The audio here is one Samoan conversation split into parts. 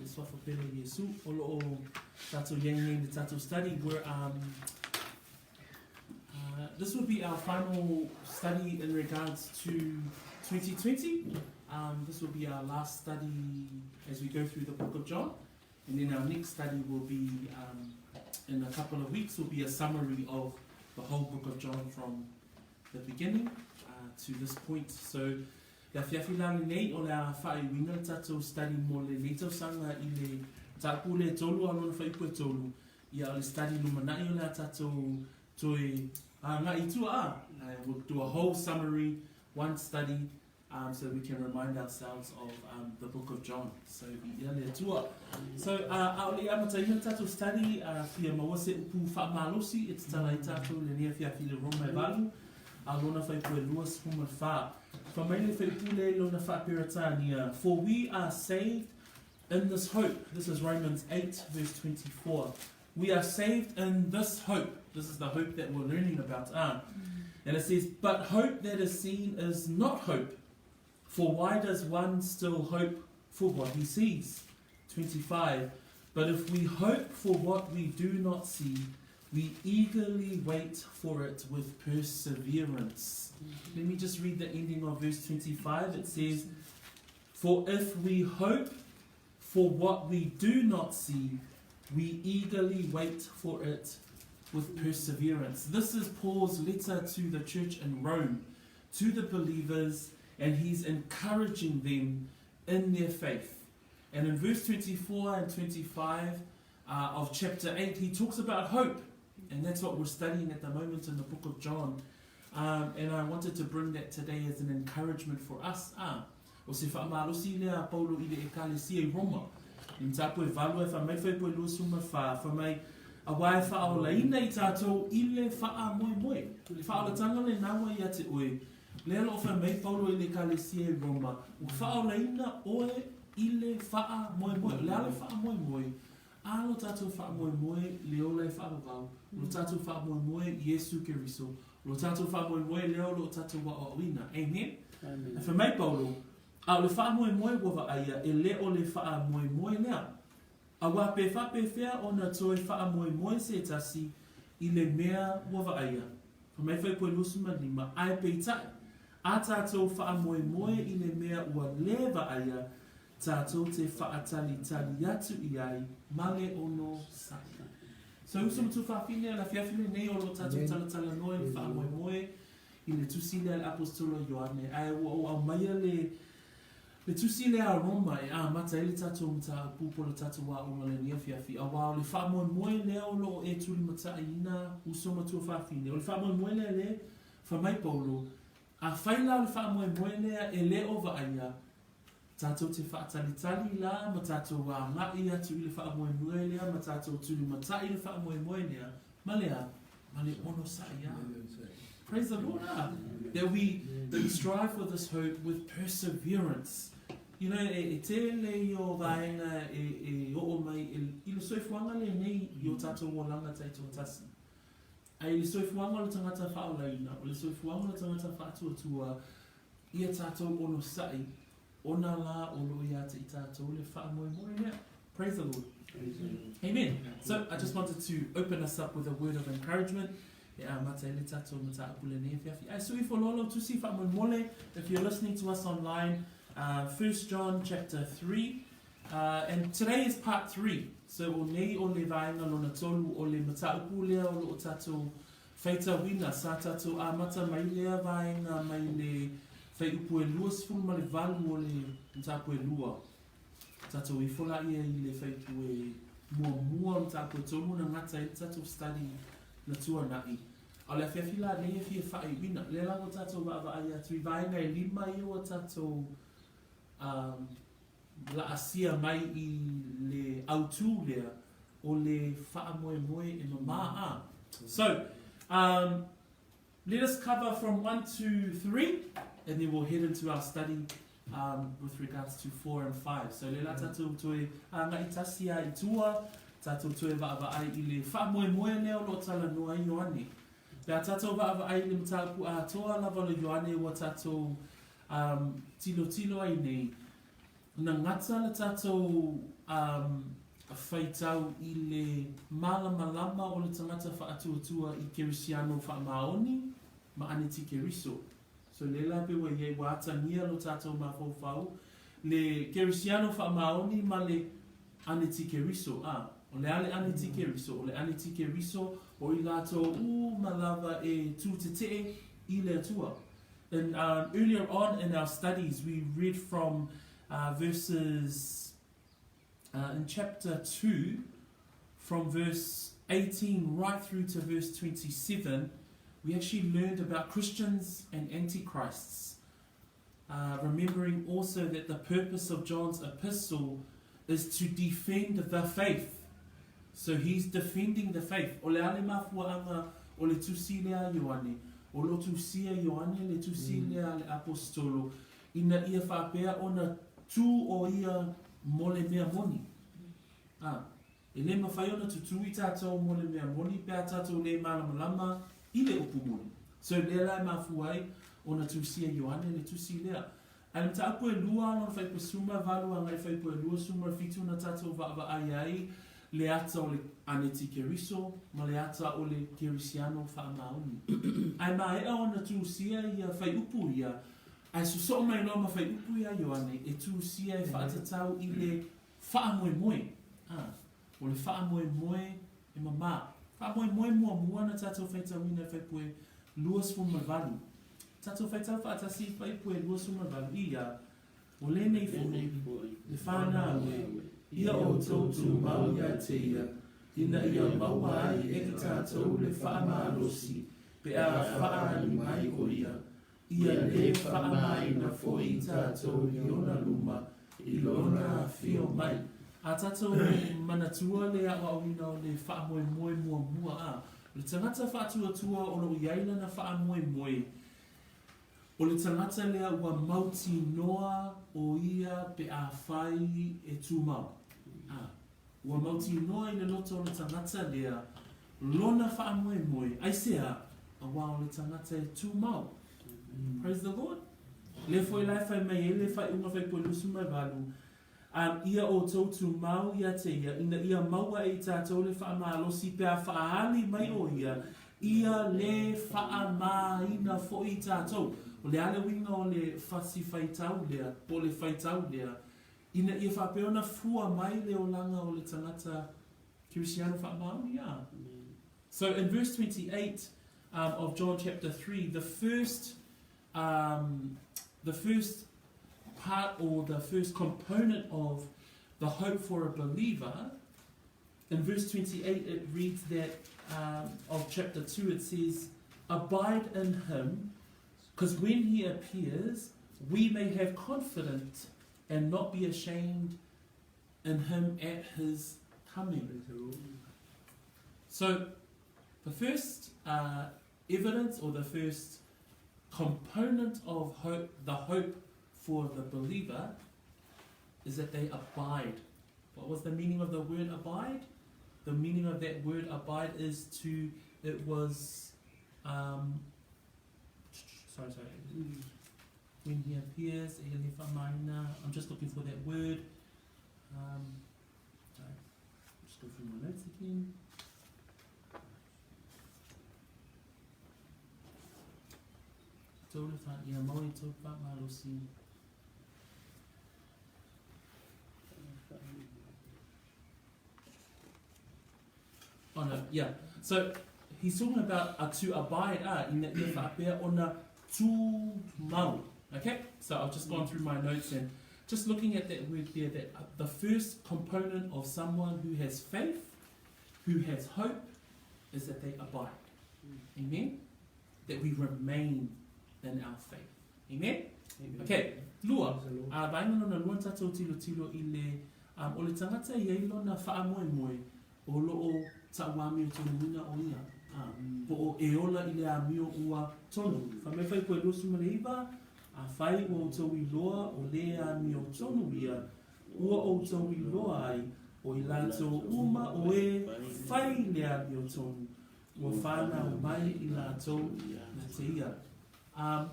I le suafa pele o Iesu, o lo o tātou i ai nei i le tātou study. We're, um, uh, this will be our final study in regards to 2020. Um, this will be our last study as we go through the book of John. And then our next study will be, um, in a couple of weeks, will be a summary of the whole book of John from the beginning uh, to this point. So, Le afiafi la lenei o le a faaiuina le tatou study mo lenei tausaga i le mataupu le tolu a lona fuaiupu e tolu, ia o le study lumanai o le a tatou toe agai i tua a. We'll do a whole summary, one study, um, so we can remind ourselves of um, the book of John. So, viia le Atua. So, uh, a o le i amataina le tatou study, uh, fia maua se upu faamalosi e tatala ai tatou lenei afiafi i le Roma e valu, a lona fuaiupu e 24. Fai mai le fuaiupu lea i lona faa-Peretania, For we are saved in this hope. This is Romans 8 verse 24. We are saved in this hope. This is the hope that we're learning about. Ah. And it says, But hope that is seen is not hope. For why does one still hope for what he sees? 25. But if we hope for what we do not see, we eagerly wait for it with perseverance. Let me just read the ending of verse 25. It says, For if we hope for what we do not see, we eagerly wait for it with perseverance. This is Paul's letter to the church in Rome, to the believers, and he's encouraging them in their faith. And in verse 24 and 25 uh, of chapter 8, he talks about hope. And that's what we're studying at the moment in the book of John. Um, and I wanted to bring that today as an encouragement for us. Ah, o se faamalosi lea a Paulo i le Ekalesia i Roma. I mataupu e valu e fai mai fuaiupu e 24, fai mai, Auā e faaolaina i tātou i le faamoemoe. Le faaolatanga lenā ua ia te oe. Lea o lo o fai mai Paulo i le Ekalesia i Roma, ua faaolaina oe i le faamoemoe. O le a le faamoemoe? A lo tātou faamoemoe le ola e faavavau, o lo tātou faamoemoe Iesu Keriso, o lo tātou faamoemoe lea o lo o tātou aoaoina. Amen? Amen. Fai mai Paulo, a o le faamoemoe ua vaaia, e le o le faamoemoe lea. Auā pe faapefea ona toe faamoemoe se tasi i le mea ua vaaia. Fai mai fuaiupu e 25, Ae peitai, a tātou faamoemoe i le mea ua le vaaia, tātou te faatalitali atu i ai ma le onosai. So uso ma tuafafine, o le afiafi lenei o lo tātou talatalanoa i le faamoemoe i le tusi lea a le Aposetolo Ioane, ae ua ou aumaia le Le tusi lea a Roma e amata ai le tatou mataupu po o le tatou aoga lenei afiafi, auā o le faamoemoe lea o lo o e tulimataiina uso ma tuafafine, o le faamoemoe lea le, fai mai Paulo, afai la o le faamoemoe lea e le o vaaia, tatou te faatalitali la ma tatou agai atu i le faamoemoe lea ma tatou tulimatai i le faamoemoe lea, ma le a? Ma le onosai a. Praise the Lord, ah. That we, that we strive for this hope with perseverance. You know, e, e tele i o vaenga e, e oo mai e, i le soifuaga lenei i o tātou olaga taitoatasi. Ae i le soifuaga o le tagata faaolaina, o le soifuaga o le tagata faatuatua, ia tātou onosai, ona lā o lo o ia te i tātou le faamoemoe lea. Praise the Lord. Amen. So I just wanted to open us up with a word of encouragement. E amata ai le tatou mataupu lenei afiafi. Ae sui ifo loa lau tusi faamolemole if you're listening to us online, uh, 1 John chapter 3. Uh, and today is part 3. So o nei o le vaenga lona tolu o le mataupu lea o lo o tatou faitauina. Sa tatou amata mai lea vaenga mai le fuaiupu e 28 o le mataupu e lua. Tatou ifo laia i le fuaiupu e muamua o le mataupu e tolu na gata ai le tatou study na tuanai. A o le afiafi la nei e fia faaiuina. Lea la ua tatou vaavaai atu i vaega e lima ia ua tatou um, laasia mai i le autū lea o le faamoemoe e mamā a. So, um, let us cover from 1 to 3 and then we'll head into our study um, with regards to 4 and 5. So, le la tatou toe agai tasi a i tua, tatou toe vaavaai i le faamoemoe lea o lo o talanoa ai Ioane. Pe a tatou vaavaai i le mataupu atoa lava o le Ioane ua tatou um, tilotilo ai nei. Na gata le tatou um faitau i le malamalama o le tagata faatuatua i Kerisiano faamaoni ma Anitikeriso. So lea la pei ua i ai ua atagia lo tatou mafaufau le Kerisiano faamaoni ma le Anitikeriso. A, o le a le Anitikeriso? O le Anitikeriso o i latou uma lava e tū tetee i le Atua. In um earlier on in our studies we read from uh verses uh in chapter 2 from verse 18 right through to verse 27 we actually learned about Christians and antichrists. Uh, remembering also that the purpose of John's epistle is to defend the faith. So he's defending the faith. O le a le mafuaanga o le tusi lea a Ioane, o lo tusia Ioane le tusi lea a le aposetolo, ina ia faapea ona tu o ia mo le mea moni. A, e le mawhai ona tutū i tātou mo le mea moni pe a tātou le malamalama i le upu moni. So lea la e mafua ai ona tusia Ioane le tusi lea. Ae le mataupu e lua lona faipusuma valu agai faipu e lua suma fitu na tatou vaavaai ai le ata o le Aneti-Keriso ma le ata o le Kerisiano faamaoni. Ae maea ona tusia ia faiupu ia, ae sosoo mai loa ma faiupu ia Ioane e tusia e faatatau i le faamoemoe. A, o le faamoemoe e mamā. Faamoemoe muamua na tatou faitauina e faipu e 28. Tatou faitau faatasi i faipu e 28 i a, O lenei foi, le whanau e, ia outou tumau ia te ia, ina ia maua ai e tatou le faamalosi pe a faaali mai o ia, ia le faamāina foi i tatou i ona luma i lona afio mai. A tatou manatua le aoaoina o le faamoemoe muamua, a, o le tagata faatuatua o lo o i ai lana faamoemoe, o le tagata lea ua mautinoa o ia pe afai e tumau. A, ua mautinoa i le loto o le tagata lea lona faamoemoe, aisea? Aua o le tagata e tumau. Praise the Lord. Lea foi la e fai mai ai le faaiuga faipua 28, A ia outou tumau ia te ia, ina ia maua e i tatou le faamalosi pe a faaali mai o ia, ia le faamāina foi i tatou. O le a le uiga o le fasi faitau lea, po o le faitau lea, ina ia faapea ona fua mai le olaga o le tagata Kerisiano faamaoni, a? So in verse 28 um, of John chapter 3, the first, um, the first part or the first component of the hope for a believer, in verse 28 it reads that um, of chapter 2 it says, Abide in him, because when he appears, we may have confidence and not be ashamed in him at his coming. So, the first uh, evidence or the first component of hope, the hope for the believer, is that they abide. What was the meaning of the word abide? The meaning of that word abide is to, it was, um, sorry, sorry. When he appears, I'm just looking for that word. Um, sorry, just go through my notes again. Oh no, yeah. So he's talking about uh, to abide ah, ina ia whaapea ona tū mau. Okay, so I've just gone through my notes and just looking at that word there, that uh, the first component of someone who has faith, who has hope, is that they abide. Amen? That we remain in our faith. Amen? Amen. Okay, lua, a vaenga lona lua tatou tilotilo i le, um, o le tagata i ai lona faamoemoe o lo o ta'uamiotonuina o ia, a, po o e ola i le amio ua tonu. Fai mai fai koe 29, Afai ua outou iloa o le amiotonu ia, ua outou iloa ai o i latou uma o e fai le amiotonu, ua fanau mai i latou na te ia. Um.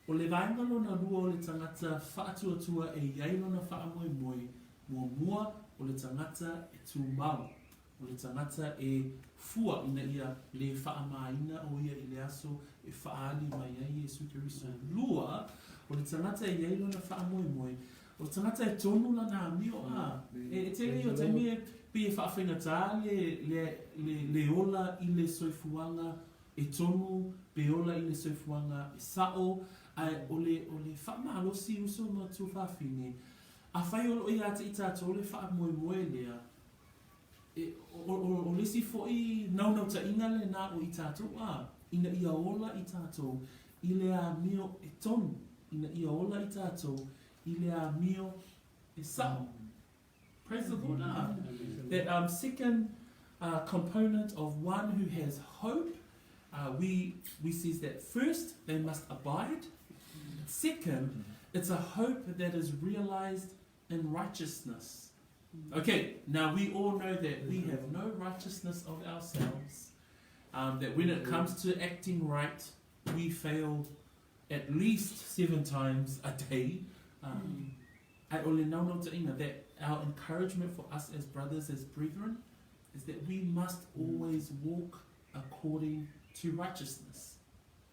O le vaega lona lua o le tagata faatuatua e i ai lona faamoemoe, muamua, o le tagata e tumau, o le tagata e fua ina ia le faamāina o ia i le aso e faaali mai ai Iesu Keriso. Lua, o le tagata e i ai lona faamoemoe, o le tagata e tonu lana amio, ā, e tele ia o taimi e pei e faafaigata le, le, le, le ola i le soifuaga e tonu pe ola i le soifuaga e sa'o, ae o le, o le faamalosi uso ma tuafafine, afai o lo o ia te i tatou le faamoemoe lea, e, o, o, o le isi foi naunautaiga lenā o i tatou, ā, ina ia ola i tatou i le amio e tonu, ina ia ola i tatou i le amio e sa'o. Praise the Lord. Ah. That second component of one who has hope, we, we says that first they must abide. Second, it's a hope that is realized in righteousness. Okay, now we all know that we have no righteousness of ourselves. That when it comes to acting right, we fail at least seven times a day. Ae o le naunautaiga, that our encouragement for us as brothers, as brethren, is that we must always walk according to righteousness.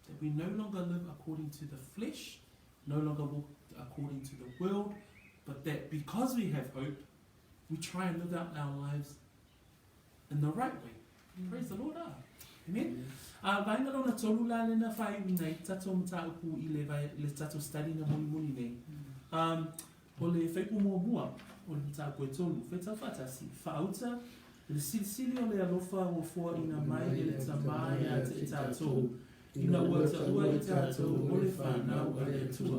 That we no longer live according to the flesh, no longer walk according to the world, but that because we have hope, we try and live out our lives in the right way. Praise the Lord. Ah. Amen. A vaenga lona tolu la lena faaiuina i tatou mataupu i le, vai, le tatou study na mulimuli nei. O le fuaiupu muamua o le mataupu e tolu, faitau faatasi, faauta le silisili o le alofa ua foaina mai e le Tamā ia te i tatou, ina ua taua i tatou o le whanau a le Atua.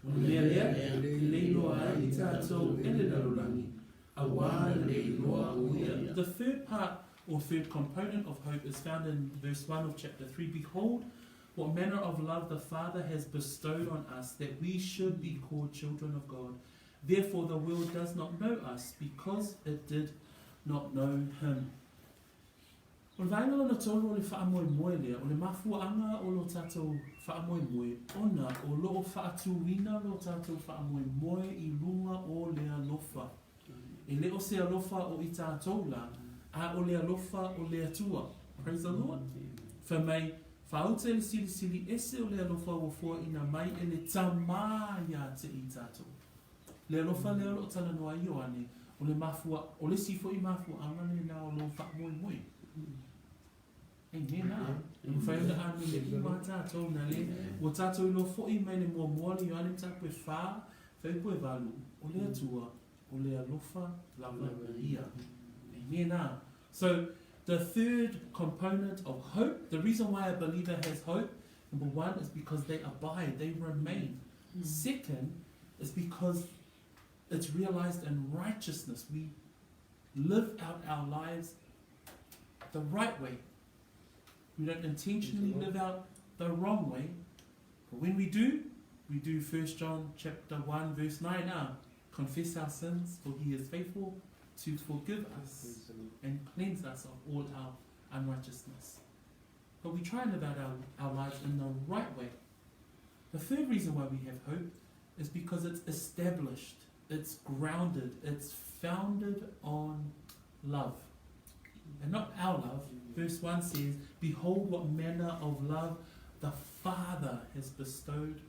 O le mea lea, e le iloa ai i tatou e le lalolagi, Aua le iloa o ia. The third part or third component of hope is found in verse 1 of chapter 3. Behold, what manner of love the Father has bestowed on us that we should be called children of God. Therefore the world does not know us because it did not know him. O le vaega lona tolu o le faamoemoe lea, o le mafuaaga o lo tatou faamoemoe ona o lo o faatuina lo tatou faamoemoe i luga o le alofa. E le o se alofa o i tatou la, a o le alofa o le Atua. Praise the Lord. Fai mai, faauta i le silisili ese o le alofa ua foaina mai e le Tamā ia te i tatou. Le alofa lea o lo o talanoa ai Ioane, o le mafua, o le isi foi mafuaaga lenā o lou faamoemoe. Amen. A. E mafai ona amene uma tatou na le, ua tatou iloa foi mai le muamua le Ioane mataupu e fa, fuaiupu e valu, o le Atua, o le alofa lava ia. Amen. A. So, the third component of hope, the reason why a believer has hope, number one, is because they abide, they remain. Second, is because it's realized in righteousness. We live out our lives the right way. We don't intentionally live out the wrong way. But when we do, we do 1 John chapter 1 verse 9. Ah, confess our sins, for he is faithful to forgive us and cleanse us of all our unrighteousness. But we try and live out our, our lives in the right way. The third reason why we have hope is because it's established, it's grounded, it's founded on love. And not our love. Verse 1 says, Behold, what manner of love the Father has bestowed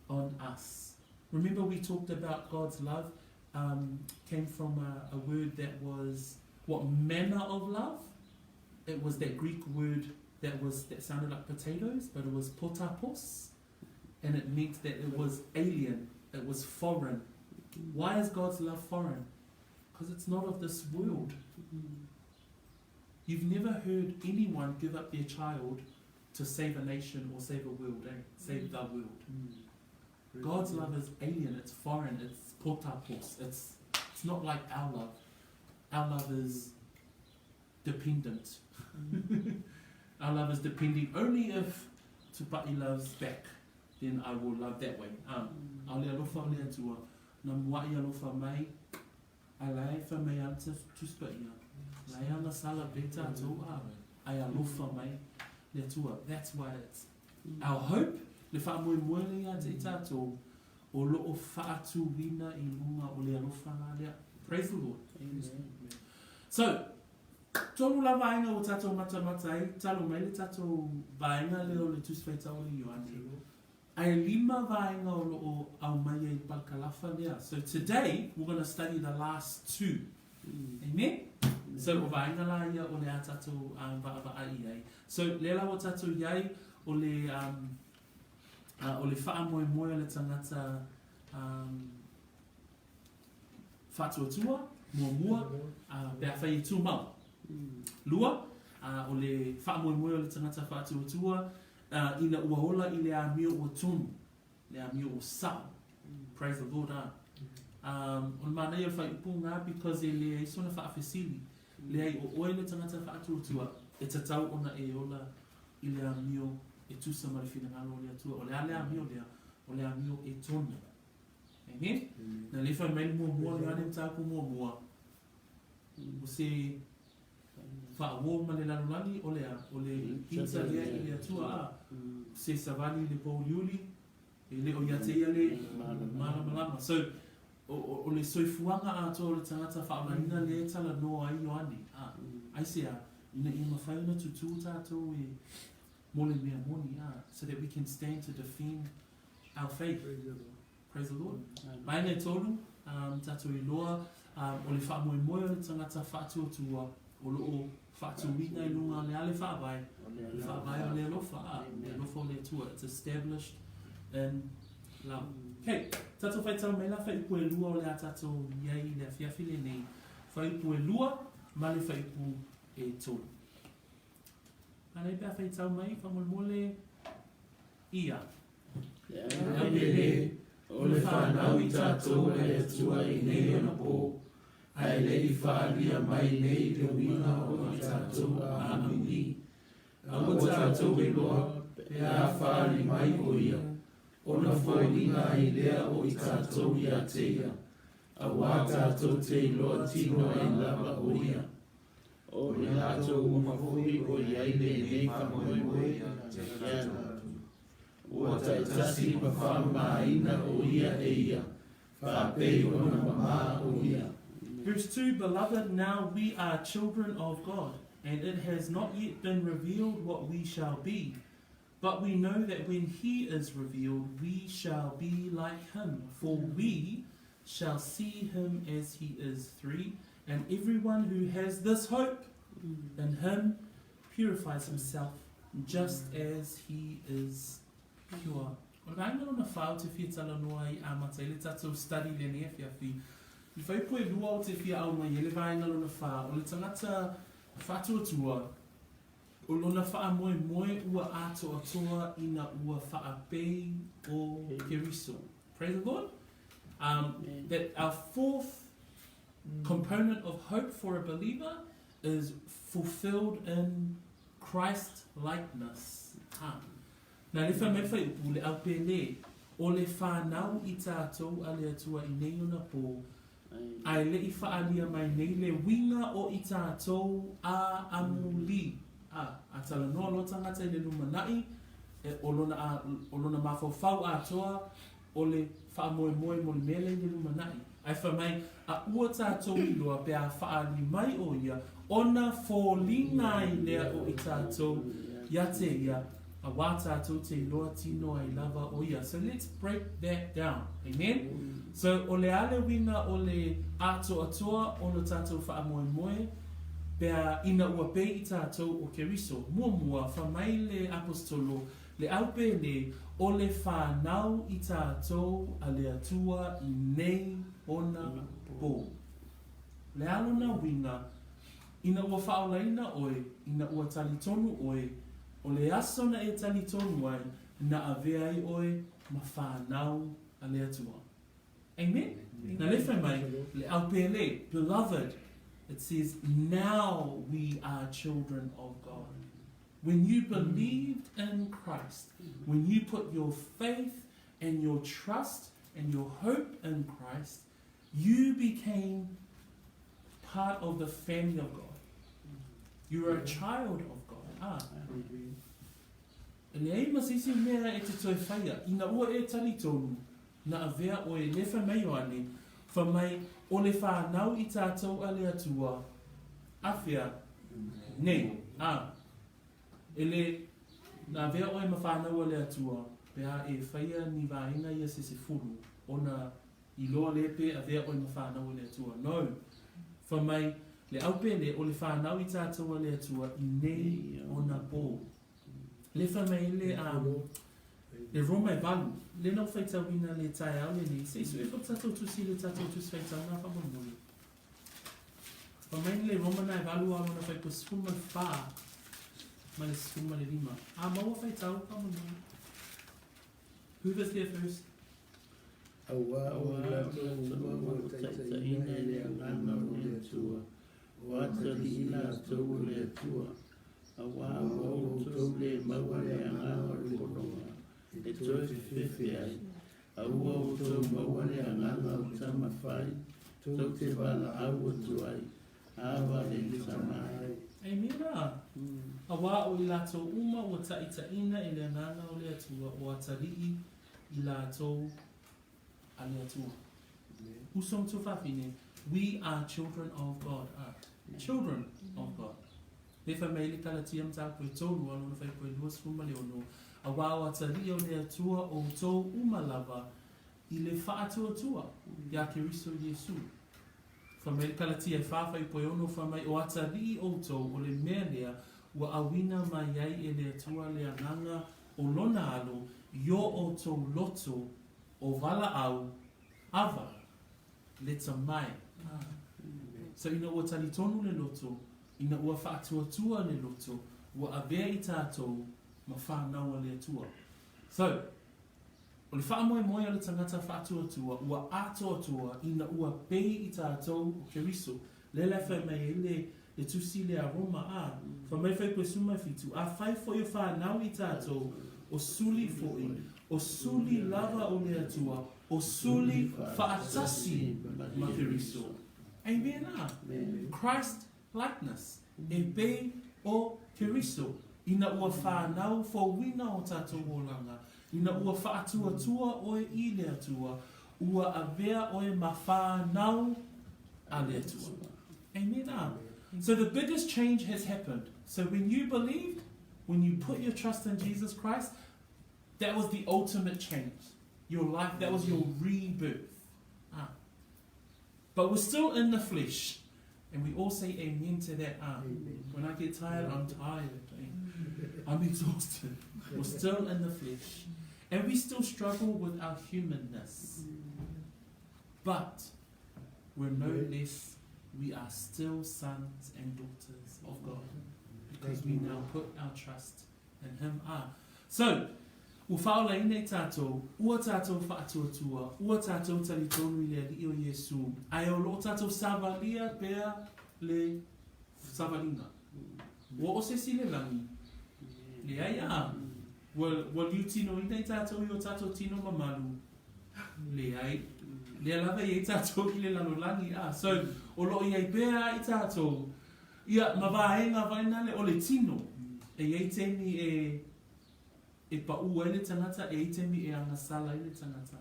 on us. Remember, we talked about God's love came from a word that was what manner of love? It was that Greek word that was that sounded like potatoes, but it was potapos, and it meant that it was alien, it was foreign. Why is God's love foreign? Because it's not of this world. You've never heard anyone give up their child to save a nation or save a world, eh? Save the world. God's love is alien, it's foreign, it's potapos, it's, it's not like our love. Our love is dependent. Our love is depending only if Tupa'i loves back, then I will love that way. A o le alofa o le Atua, na mua'i alofa mai, ae la e fai mai ana Tusi Paia, la e agasala pe tatou, a, ae alofa mai le Atua. That's why it's our hope. Le faamoemoe lea ia te i tatou, o loo faatuina i luga o le alofa la lea. Praise the Lord. Amen. So, tolu la vaega ua tatou matamata ai, talu mai le tatou vaega lea o le Tusi Faitau a le Ioane. Ae lima vaega o loo aumaia i le palakalafa lea. So today, we're going to study the last two. Amen? So, o vaega la ia o le a tatou vaavaai i ai. So, lea la ua tatou i ai o le, um, o le faamoemoe o le tagata um, faatuatua, muamua, pe afai e tumau. Lua, o le faamoemoe o le tagata faatuatua ina ua ola i le amio ua tonu, le amio ua sao. Praise the Lord, a. O le manaia o le faaiupu lena because e leai sona faafesili. Leai, o oe le tagata faatuatua, e tatau ona e ola i le amio e tusa ma le finagalo o le Atua. O le a le amio lea? O le amio e tonu. Amen? Na le fai mai le muamua o Ioane mataupu muamua, o se faauō ma le lalolagi, o le a? O le ita lea i le Atua, a? O se savali i le pōuliuli, e le o ia te ia le malamalama. So, o le soifuaga atoa o le tagata faaolaina lea e talanoa ai Ioane, a? Aisea? Ina ia mafai ona tutū tatou e mo le mea moni, a? So that we can stand to defend our faith. Praise the Lord. Vaega e tolu, tatou iloa, o le faamoemoe o le tagata faatuatua o lo o faatuina i luga o le a le faavae, le faavae o le alofa, a, le alofa o le Atua. It's established in love. Okay, tatou faitau mai la faaiupu e lua o le a tatou i ai i le afiafi lenei. Faaiupu e lua ma le faaiupu e tolu. Anei pe a faitau mai, faamolemole ia. Le aupele, o le fanau i tatou a le Atua i nei ona pō, ae le i faaalia mai nei le uiga o i tatou a amuli. Aua tatou iloa pe a faaali mai o ia, ona foliga ai lea o i tatou ia te ia, auā tatou te iloa tino ai lava o ia. O i latou uma foi o i ai lenei faamoemoe ia te tatou. Ua taitasi ma faamamaina o ia e ia, faapei ona mamā o ia. Verse 2, Beloved, now we are children of God, and it has not yet been revealed what we shall be. But we know that when he is revealed, we shall be like him, for we shall see him as he is. 3. And everyone who has this hope in him purifies himself just as he is pure. O le vaega lona whā o te fia talanoa ai amata ai le tatou study lenei afiafi. I whaipu e lua o te fia ao mai ai le vaega lona whā o le tangata whatuatua O lona faamoemoe ua atoatoa ina ua faapei o Keriso. Praise the Lord. That our fourth component of hope for a believer is fulfilled in Christ likeness. Ha. Na le fai mai le fuaiupu, le aupele, o le fanau i tatou a le Atua i nei ona pō, Ae le i faaalia mai nei le uiga o i tatou a amuli. A, a talanoa loa tagata i le lumanai, e, o lona, a, o lona mafaufau atoa o le faamoemoe mo le mea lea i le lumanai. Ae fai mai, a ua tatou iloa pe a faaali mai o ia, ona foliga ai lea o i tatou ia te ia, Auā tatou te iloa tino ai lava o ia. So let's break that down. Amen? So o le a le uiga o le atoatoa o lo tatou faamoemoe pe a ina ua pei i tatou o Keriso. Muamua, fa mai le Aposetolo, le au pele, o le fanau i tatou a le Atua i nei ona pō. Le a lona uiga, ina ua faaolaina oe, ina ua talitonu oe, O le aso na e talitonu ai, na avea ai oe ma fanau a le Atua. Amen? Na le fai mai, le aupele, beloved, it says, now we are children of God. When you believed in Christ, when you put your faith and your trust and your hope in Christ, you became part of the family of God. You are a child of God. Ah. E leai ma se isi mea e te toe faia, ina ua e talitonu, na avea oe le fai mai Ioane, fai mai, o le fanau i tatou a le Atua, afea, nei, a, e le, na avea oe ma fanau a le Atua, pe a e faia ni vaega ia se sefulu, ona iloa lea pe avea oe ma fanau a le Atua. No. Fai mai, le au pele, o le fanau i tatou a le Atua i nei ona po. Le fai mai le, um, le Roma e valu, le na ua faitauina le taeao lenei, se i sue fo tatou tusi le tatou tusi faitauga faamolemole. Fai mai le Roma na e valu a lona fai po 14 ma le 15. A maua faitau faamolemole. Who was there first? Auā o i latou uma ua taitaiina e le Agaga o le Atua, o atalii i latou o le Atua, auā ua outou le maua le agaga o le pologa e toe fefefe ai, a ua outou maua le agaga o tama fai, tou te valaau atu ai, Ava le tama ai. Amen a. Auā o i latou uma ua taitaiina e le Agaga o le Atua, o atalii i latou a le Atua. Uso ma tuafafine, we are children of God. A. Children of God. Le fai mai le Kalatia mataupu e tolu a lona faipua e 26, auā o atalii o le Atua outou uma lava i le faatuatua iā Keriso Iesu. Fai mai le Kalatia e fa faipua e ono, fai mai, O atalii outou o le mea lea ua auina mai ai e le Atua le agaga o lona alo i o outou loto o valaau ava leta mai. So ina ua talitonu le loto, ina ua faatuatua le loto, ua avea i tatou ma fanau a le Atua. So, O le faamoemoe o le tagata faatuatua ua atoatoa ina ua pei i tatou o Keriso, lea la e fai mai ai le le tusi lea a Roma, a, fai mai fai koe suma e fitu, afai foi o fanau i tatou, o suli foi, o suli lava o le Atua, o suli faatasi ma Keriso. Amen a. Christ likeness, e pei o Keriso, ina ua whanau fouina o tatou olaga, ina ua faatuatua oe i le Atua, ua avea oe ma whanau a le Atua. Amen. Ah. So the biggest change has happened. So when you believed, when you put your trust in Jesus Christ, that was the ultimate change. Your life, that was your rebirth. Ah. But we're still in the flesh. And we all say amen to that. Ah. Amen. When I get tired, I'm tired. Eh? I'm exhausted. We're still in the flesh. And we still struggle with our humanness. But we're no less, we are still sons and daughters of God. Because we now put our trust in Him. Ah. So, ua faaolaina i tatou, ua tatou faatuatua, ua tatou talitonu i le Alii o Iesu, ae o loo tatou savalia pea le savaliga. Ua oo se isi i le lagi? Leai a. Ua, ua liutinoina i tatou i o tatou tino mamalu? Leai. Lea lava e i ai tatou i le lalolagi a. So, o loo i ai pea i tatou, ia, ma vaega vainale o le tino, e i ai taimi e e paʻū ai le tagata, e i ai taimi e agasala ai le tagata.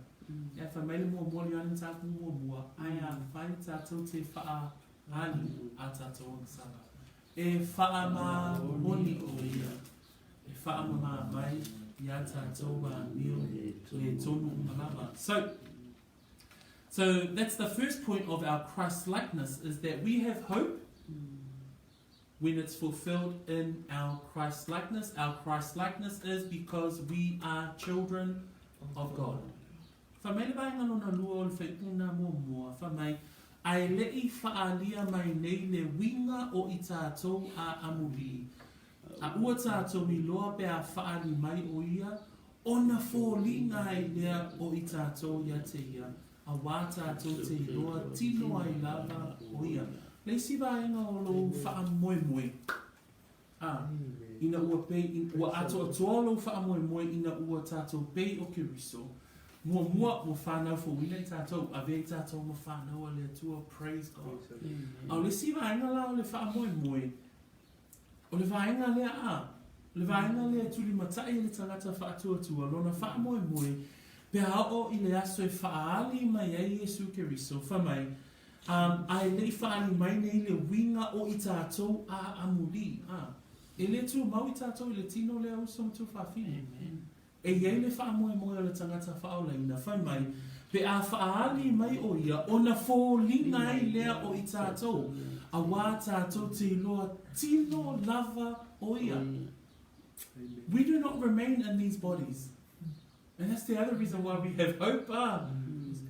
Ae fai mai le muamua o le Ioane mataupu muamua, ae afai tatou te faaali a tatou agasala, e faamaoni ʻo ia, e faamamā mai iā tatou amio le tonu uma lava. So, so that's the first point of our Christ-likeness, is that we have hope when it's fulfilled in our Christ likeness. Our Christ likeness is because we are children of God. Fai mai le vaega lona lua o le faipuna muamua, fai mai, Ae leʻi faaalia mai nei le uiga o i tatou a amuli, a ua tatou iloa pe a faaali mai ʻo ia, ona foliga ai lea o i tatou ia te ia, auā tatou te iloa tino ai lava ʻo ia. Le isi vaega o lou faamoemoe, a, ina ua pei, ua atoatoa lou faamoemoe ina ua tatou pei o Keriso, muamua ua fanau fouina i tatou, avea i tatou ma fanau a le Atua, praise God. A o le isi vaega la o le faamoemoe, o le vaega lea a, O le vaega lea e tulimatai e le tagata faatuatua lona faamoemoe pe a oo i le aso e faaali mai ai Iesu Keriso, fai mai, um, a e le i faaali mai nei le uiga o i tatou a amuli, a. E le tumau i tatou i le tino lea uso ma tuafafine. E i ai le faamoemoe o le tagata faaolaina, fai mai, pe a faaali mai ʻo ia, ona foliga ai lea o i tatou, auā tatou te iloa tino lava ʻo ia. We do not remain in these bodies. And that's the other reason why we have hope, ah,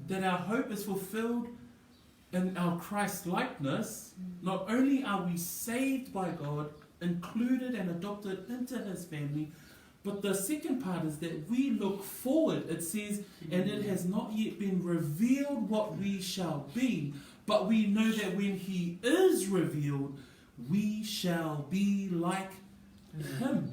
that our hope is fulfilled in our Christ likeness. Not only are we saved by God, included and adopted into His family, but the second part is that we look forward. It says, and it has not yet been revealed what we shall be, but we know that when He is revealed, we shall be like Him.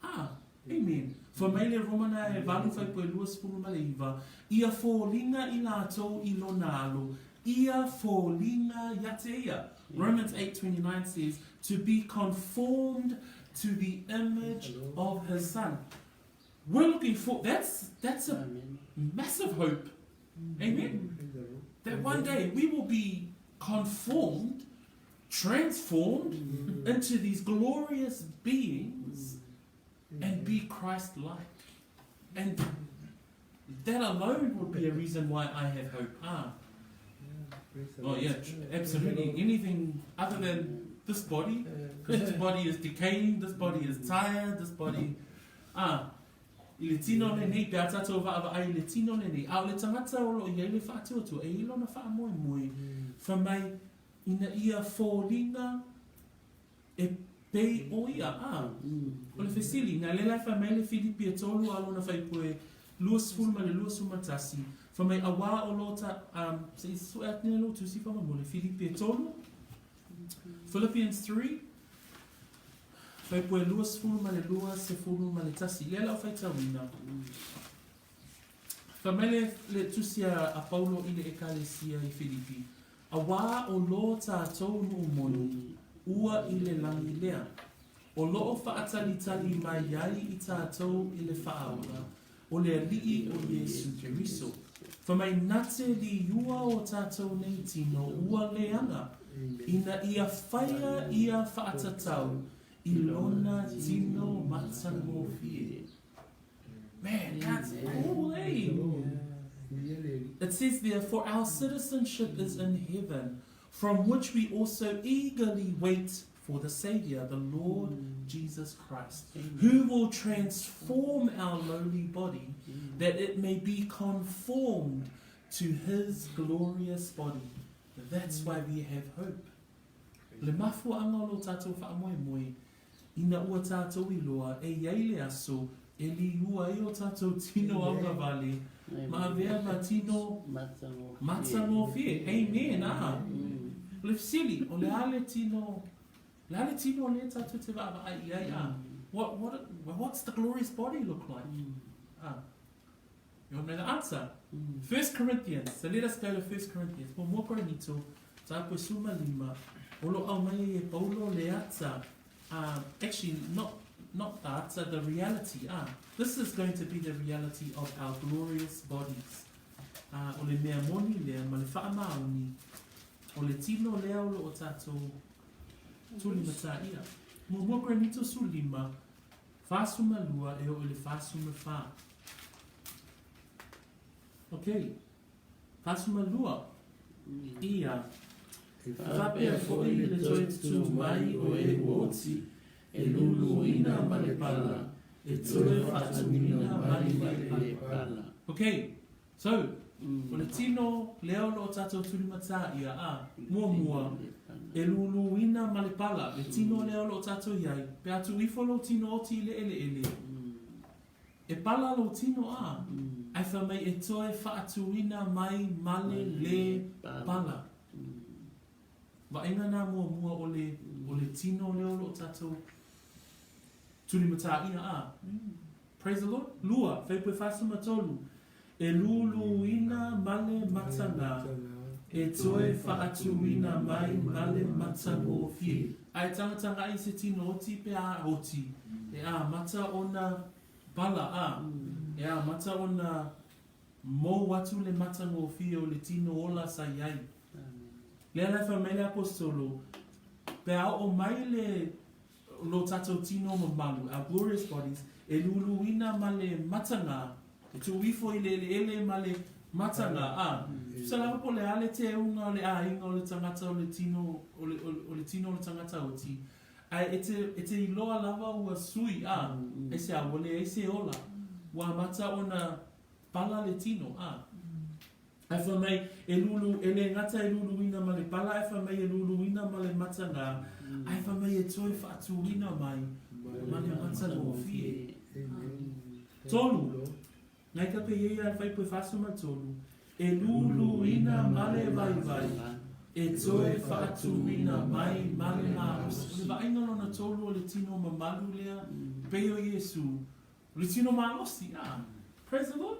Ah, amen. Fai mai le Romana e valu faipue 29, Ia foliga i latou i lona alo, ia foliga ia te ia. Romans 8:29 says, To be conformed to the image of his son. We're looking for, that's, that's a massive hope. Amen. That one day we will be conformed, transformed into these glorious beings and be Christ like. And that alone would be a reason why I have hope. Ah. Oh, yeah, absolutely. Anything other than this body, because this body is decaying, this body is tired, this body. Ah. I le tino lenei, pe a tatou vaavaai i le tino lenei, a o le tagata o lo o i ai le faatuatua, e i ai lona faamoemoe, fai mai, ina ia foliga e pei o ia, a. O le fesili, na lea la e fai mai le Filipi e tolu a lona faipue 20 ma le 21, fai mai auā o lo ta, um, se i sue atu nei lou tusi faamolemole, Filipi e tolu, Philippians 3, faipue 21. Lea la o faitauina. Fai mai le, le tusi a, a Paulo i le ekalesia i Filipi, auā o lo tatou nuu moni, ua i le lagi lea. O loo faatalitali mai ai i tatou i le faaola, o le Alii o Iesu Keriso. Fai mai na te liua o tatou nei tino ua leaga, ina ia faia ia faatatau i lona tino matagofie. Man, that's cool, eh? It says there, For our citizenship is in heaven, from which we also eagerly wait for the Savior, the Lord Jesus Christ, who will transform our lowly body, that it may be conformed to his glorious body. That's why we have hope. Le mafuaga o lo tatou faamoemoe, ina ua tatou iloa e i ai le aso e liua ai o tatou tino augavale, ma avea ma tino matagofie. Amen. Ah. O le fesili, o le a le tino, le a le tino lea tatou te vaavaai i ai, ah. What's the glorious body look like? Ah. You want to know the answer? First Corinthians. So let us go to First Corinthians. Muamua Korinito, mataupu e 15, o lo aumai e Paulo le ata. Actually, not the ata, the reality. Ah, this is going to be the reality of our glorious bodies. Ah, o le mea moni lea, ma le faamaoni, o le tino lea o lo o tatou tulimataia. Muamua Korinito 15, 42 e oo i le 44. Ok, 42. Ia. E faapea foi le toe tutū mai o e ua oti, e luluina ma le pala, e toe faatuina mai ma le pala. Ok, so, o le tino lea o lo o tatou tulimataia a, muamua, e luluina ma le pala, le tino lea o lo o tatou iai, pe a tuu ifo lou tino oti i le eleele, e pala lou tino a, ae fai mai e toe faatuina mai ma le le pala. Vaaiga na muamua o le, o le tino lea o lo o tatou tulimataia a. Praise the Lord. Lua, faipue 43. E luluina ma le mataga, e toe faatuina mai ma le matagofie. Ae tagatagai se tino oti pe a oti. E amata ona pala, a, e amata ona mou atu le matagofie o le tino ola sa i ai. Lea la e fai mai le Aposetolo, pe a oo mai le lo tatou tino mamalu, our glorious bodies, e luluina ma le mataga, e tuu ifo i le eleele ma le mataga, a, tusa lava po o le a le teuga o le aiga o le tagata o le tino, o le, o le tino o le tagata oti, ae e te, e te iloa lava ua sui, a, aisea, ua leai se ola, ua amata ona pala le tino, a. Ae fai mai, e lulu, e le gata e luluina ma le pala, ae fai mai e luluina ma le matagā, ae fai mai e toe faatuina mai ma le matagofie. Tolu, ngai ka pei ia le faipue 43, e luluina ma le vaivai, e toe faatuina mai ma le malosi. O le vaaiga lona tolu o le tino mamalu lea, pei o Iesu, o le tino malosi, a. Praise the Lord.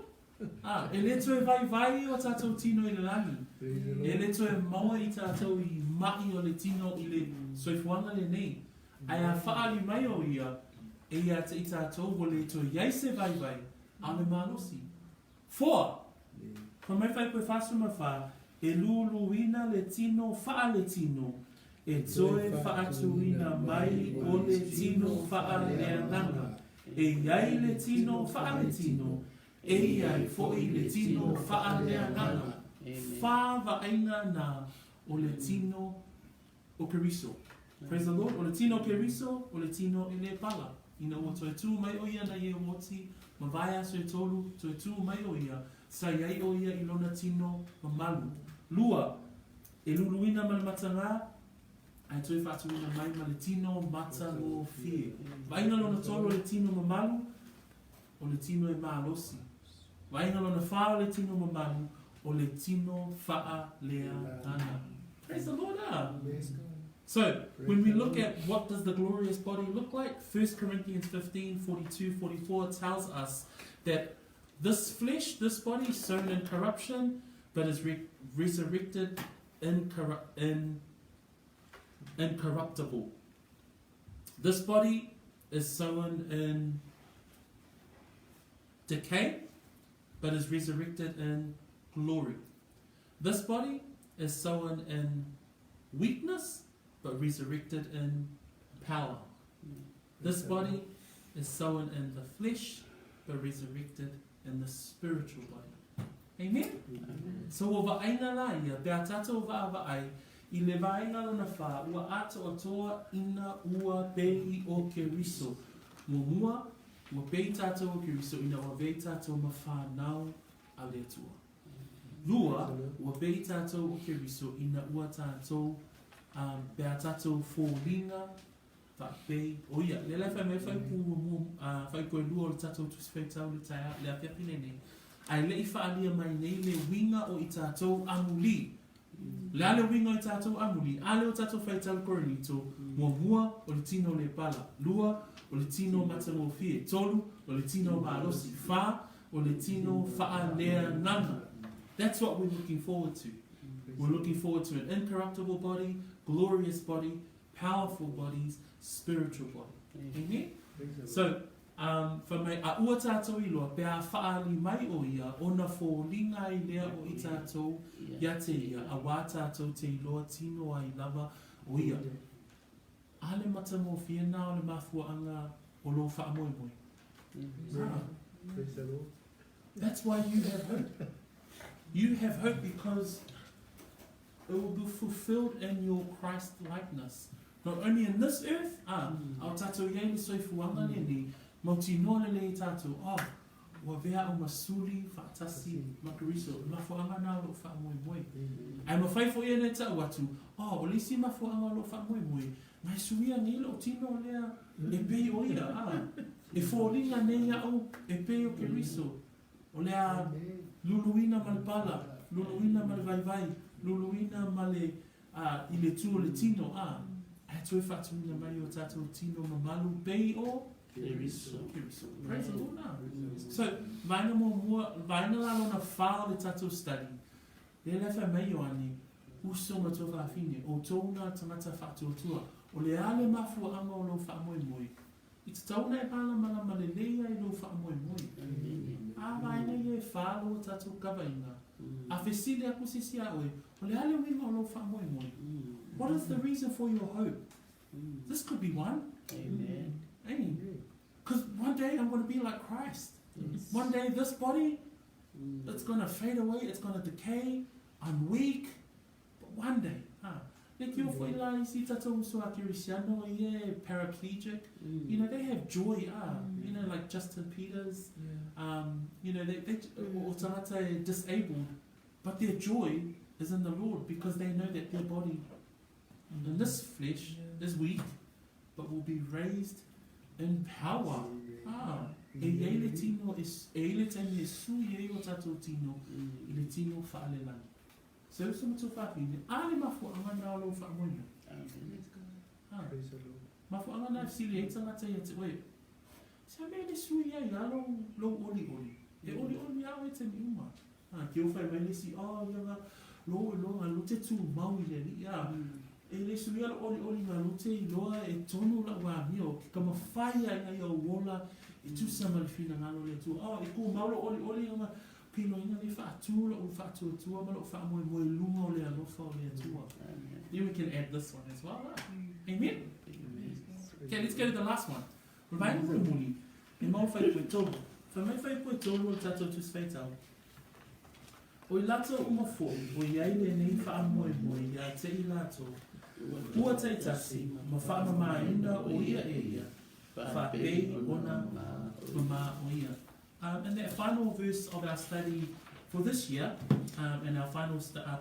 Ā, e le toe vaivai o tātou tino i le lagi. E le toe maua i tātou i maʻi o le tino i le soifuaga lenei. Ae a faaali mai o ia, e ia te i tātou ua le toe iai se vaivai, a o le malosi. Foa! Fai mai Faipue 44, E luluina le tino faaletino, e toe faatuina mai o le tino faaleagaga. E iai le tino faaletino, E i ai foi le tino faaleagaga, fa vaaiga na o le tino o Keriso. Praise the Lord. O le tino o Keriso, o le tino e le pala. Ina ua toe tū mai o ia na ia oti, mavae aso e tolu, toe tū mai o ia, sa i ai o ia i lona tino mamalu. Lua, e luluina ma le matagā, ae toe faatuina mai ma le tino matagofie. Vaaiga lona tolu o le tino mamalu, o le tino e malosi. Vaaiga lona fa o le tino mamalu, o le tino faaleagaga. Praise the Lord, ah. So, when we look at what does the glorious body look like, 1 Corinthians 15, 42, 44 tells us that this flesh, this body, sown in corruption, but is resurrected in incorruptible. This body is sown in decay, but is resurrected in glory. This body is sown in weakness, but resurrected in power. This body is sown in the flesh, but resurrected in the spiritual body. Amen? Amen. So ua vaaiga la ia, pe a tatou vaavaai, i le vaega lona fa, ua atoatoa ina ua pei o Keriso. Muamua, ua pei tatou o Keriso ina ua avea i tatou ma whanau a le Atua. Lua, ua pei tatou o Keriso ina ua tatou, pe a tatou foliga faapei o ia. Lea la e fai mai faaiupu muamua, faaiupu e lua o le tatou Tusi Faitau le taeao, le afiafi lenei, ae le i faaalia mai nei le uiga o i tatou amuli. O le a le uiga o i tatou amuli? A lea o tatou faitau i Korinito, muamua, o le tino le pala. Lua, o le tino matagofie. Tolu, o le tino malosi. Fa, o le tino faaleagaga. That's what we're looking forward to. We're looking forward to an incorruptible body, glorious body, powerful bodies, spiritual body. Amen? So, fai mai, a ua tātou iloa, pe a whaali mai o ia, ona foliga ai lea o i tātou ia te ia, a wā tātou te iloa tino ai lava o ia. A le matagofie na o le mafuaanga o lō whaamoemoe. Ah. Praise the Lord. That's why you have hope. You have hope because it will be fulfilled in your Christ likeness. Not only in this earth, a, a o tatou iai le soifuaga lenei, mautinoa lelei i tatou, oh, ua avea au ma suli faatasi ma Keriso, o le mafuaaga na o lou faamoemoe. Ae mafai foi ona e tau atu, oh, o le isi mafuaaga o lou faamoemoe, nai suia nei lou tino lea e pei o ia, a, e foliga nei au e pei o Keriso. O le a luluina ma le pala, luluina ma le vaivai, luluina ma le, a, i le tu o le tino, a, ae toe faatuina mai o tatou tino mamalu pei o Keriso. Keriso. Praise the Lord, a. So, vaega muamua, vaega la lona fa o le tatou study, lea la e fai mai Ioane, uso ma tuafafine, outou na tagata faatuatua, o le a le mafuaaga o lou faamoemoe? I tatau ona e mālamalama lelei ai lou faamoemoe. A vaega ia e whā loa tātou kavainga. A fesili aku se isi iā oe, o le a le uiga o lou faamoemoe? What is the reason for your hope? This could be one. Amen. Hey. Because one day I'm going to be like Christ. Yes. One day this body, it's going to fade away, it's going to decay, I'm weak. But one day, huh? Like your foi la isi tātou uso a Kerisiano, yeah, paraplegic. You know, they have joy, ah. You know, like Justin Peters, you know, they o tangata e disabled, but their joy is in the Lord because they know that their body in this flesh is weak, but will be raised in power. Ah, e iai le tino, e e iai le taimi e sui ai o tātou tino i le tino faalelagi. Se uso ma tō whawhine, a le mafuaanga nā o lou faamoemoe. Amen. Ah, Praise the Lord. mafuaanga nā e fesili ai tangata ia te oe. Se a mea le sui ai a lou, lou olioli. E olioli a oe taimi uma. Ah, ke o whai mai le isi, oh, ia nga, lo e loa, lo te tū mau i le alii, ah. E le sui ala olioli nga lo te iloa e tonu lau amio, ke ka mawhai ai nga ia o ola, e tusa ma le finagalo o le Atua. Oh, e kū mau lou olioli nga, piloina le faatū lou faatuatua ma lou faamoemoe i luga o le alofa o le Atua. Amen. Then we can add this one as well. Ah. Amen? Amen. Okay, let's go to the last one. O le vaega mulimuli, e mau faipue tolu. Fai mai faipue tolu o le tātou Tusi Faitau. O i latou uma foi, o iai lenei faamoemoe ia te i latou, ua taitasi ma faamamāina o ia e ia, faapei ona mamā o ia. And that final verse of our study for this year, and our final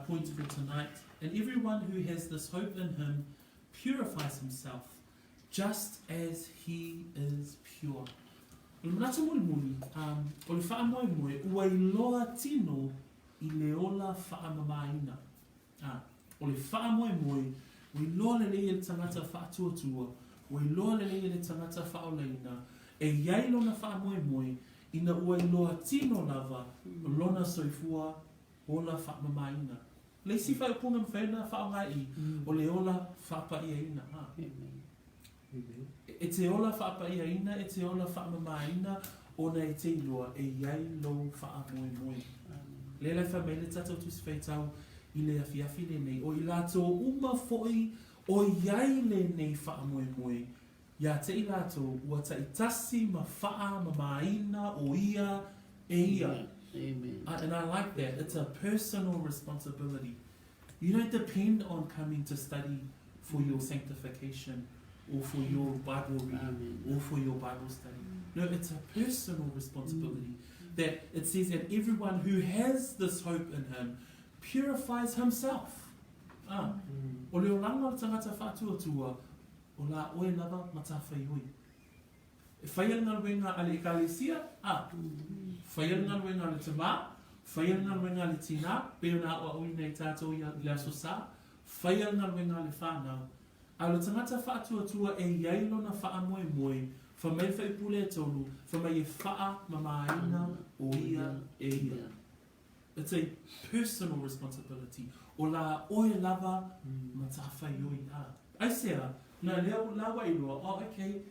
point for tonight, and everyone who has this hope in him purifies himself, just as he is pure. O le manatu mulimuli, o le faamoemoe ua iloa tino i le ola faamamaina. O le faamoemoe ua iloa lelei e le tagata faatuatua, ua iloa lelei e le tagata faaolaina, e iai lona faamoemoe ina ua iloa tino lava lona soifua ola faamamaina. Le isi faaupuga e mafai ona faaaoga i i, o le ola faapaiaina. Amen. E te ola faapaiaina, e te ola faamamaina ona e te iloa e iai lou faamoemoe. Lea la e fai mai le tātou Tusi Faitau i le afiafi lenei, o i latou uma foi o iai lenei faamoemoe, ia te i latou ua taitasi ma faamamaina o ia e ia. Amen. And I like that. It's a personal responsibility. You don't depend on coming to study for your sanctification or for your Bible reading Amen. or for your Bible study. No, it's a personal responsibility. That it says that everyone who has this hope in him purifies himself. Ah, o le olaga o le tagata faatuatua, o la oe lava ma tāfaioi. E faia le galuega a le Ekalesia, a, faia le galuega a le tamā, faia le galuega a le tinā, pei ona aoaoina i tātou i le Aso Sa, faia le galuega a le whānau. A o le tagata faatuatua e iai lona faamoemoe, fai mai le faipule e tolu, fai mai e faamamaina o ia e ia. It's a personal responsibility. O la oe lava ma tāfaioi a. Aisea, na lea la ua iloa, oh okay,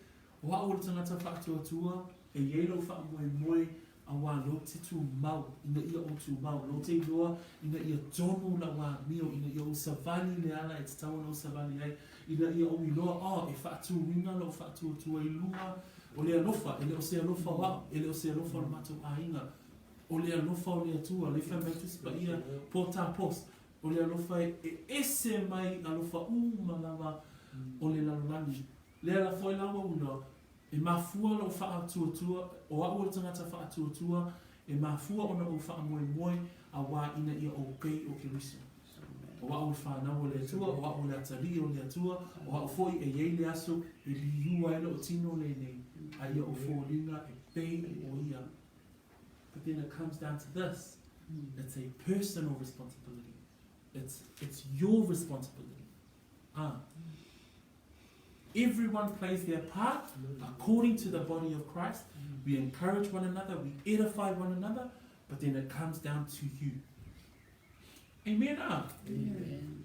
o a'u o le tagata faatuatua, e iai lou faamoemoe auā lou te tumau, ina ia ou tumau, lou te iloa ina ia tonu lau amio, ina ia ou savali le ala e tatau ona ou savali ai, ina ia ou iloa, oh, e faatūina lou faatuatua i luga o le alofa, e le o se alofa o a'u, e le o se alofa o le matou aiga, o le alofa o le Atua, le fai mai Tusi Paia, po tā pos, o le alofa e ese mai alofa uma lava o le lalolagi. Lea la foi la ua ula, e mafua lou faatuatua, o a'u o le tagata faatuatua, e mafua ona ou faamoemoe auā ina ia ou pei o Keriso. O a'u o le whānau o le Atua, o a'u o le atalii o le Atua, o a'u foi e iai le aso e liua ai lou tino lenei, a ia ou foliga e pei o ia. But then it comes down to this. It's a personal responsibility. It's your responsibility. Ah. Everyone plays their part according to the body of Christ. We encourage one another, we edify one another, but then it comes down to you. Amen. Ah. Amen.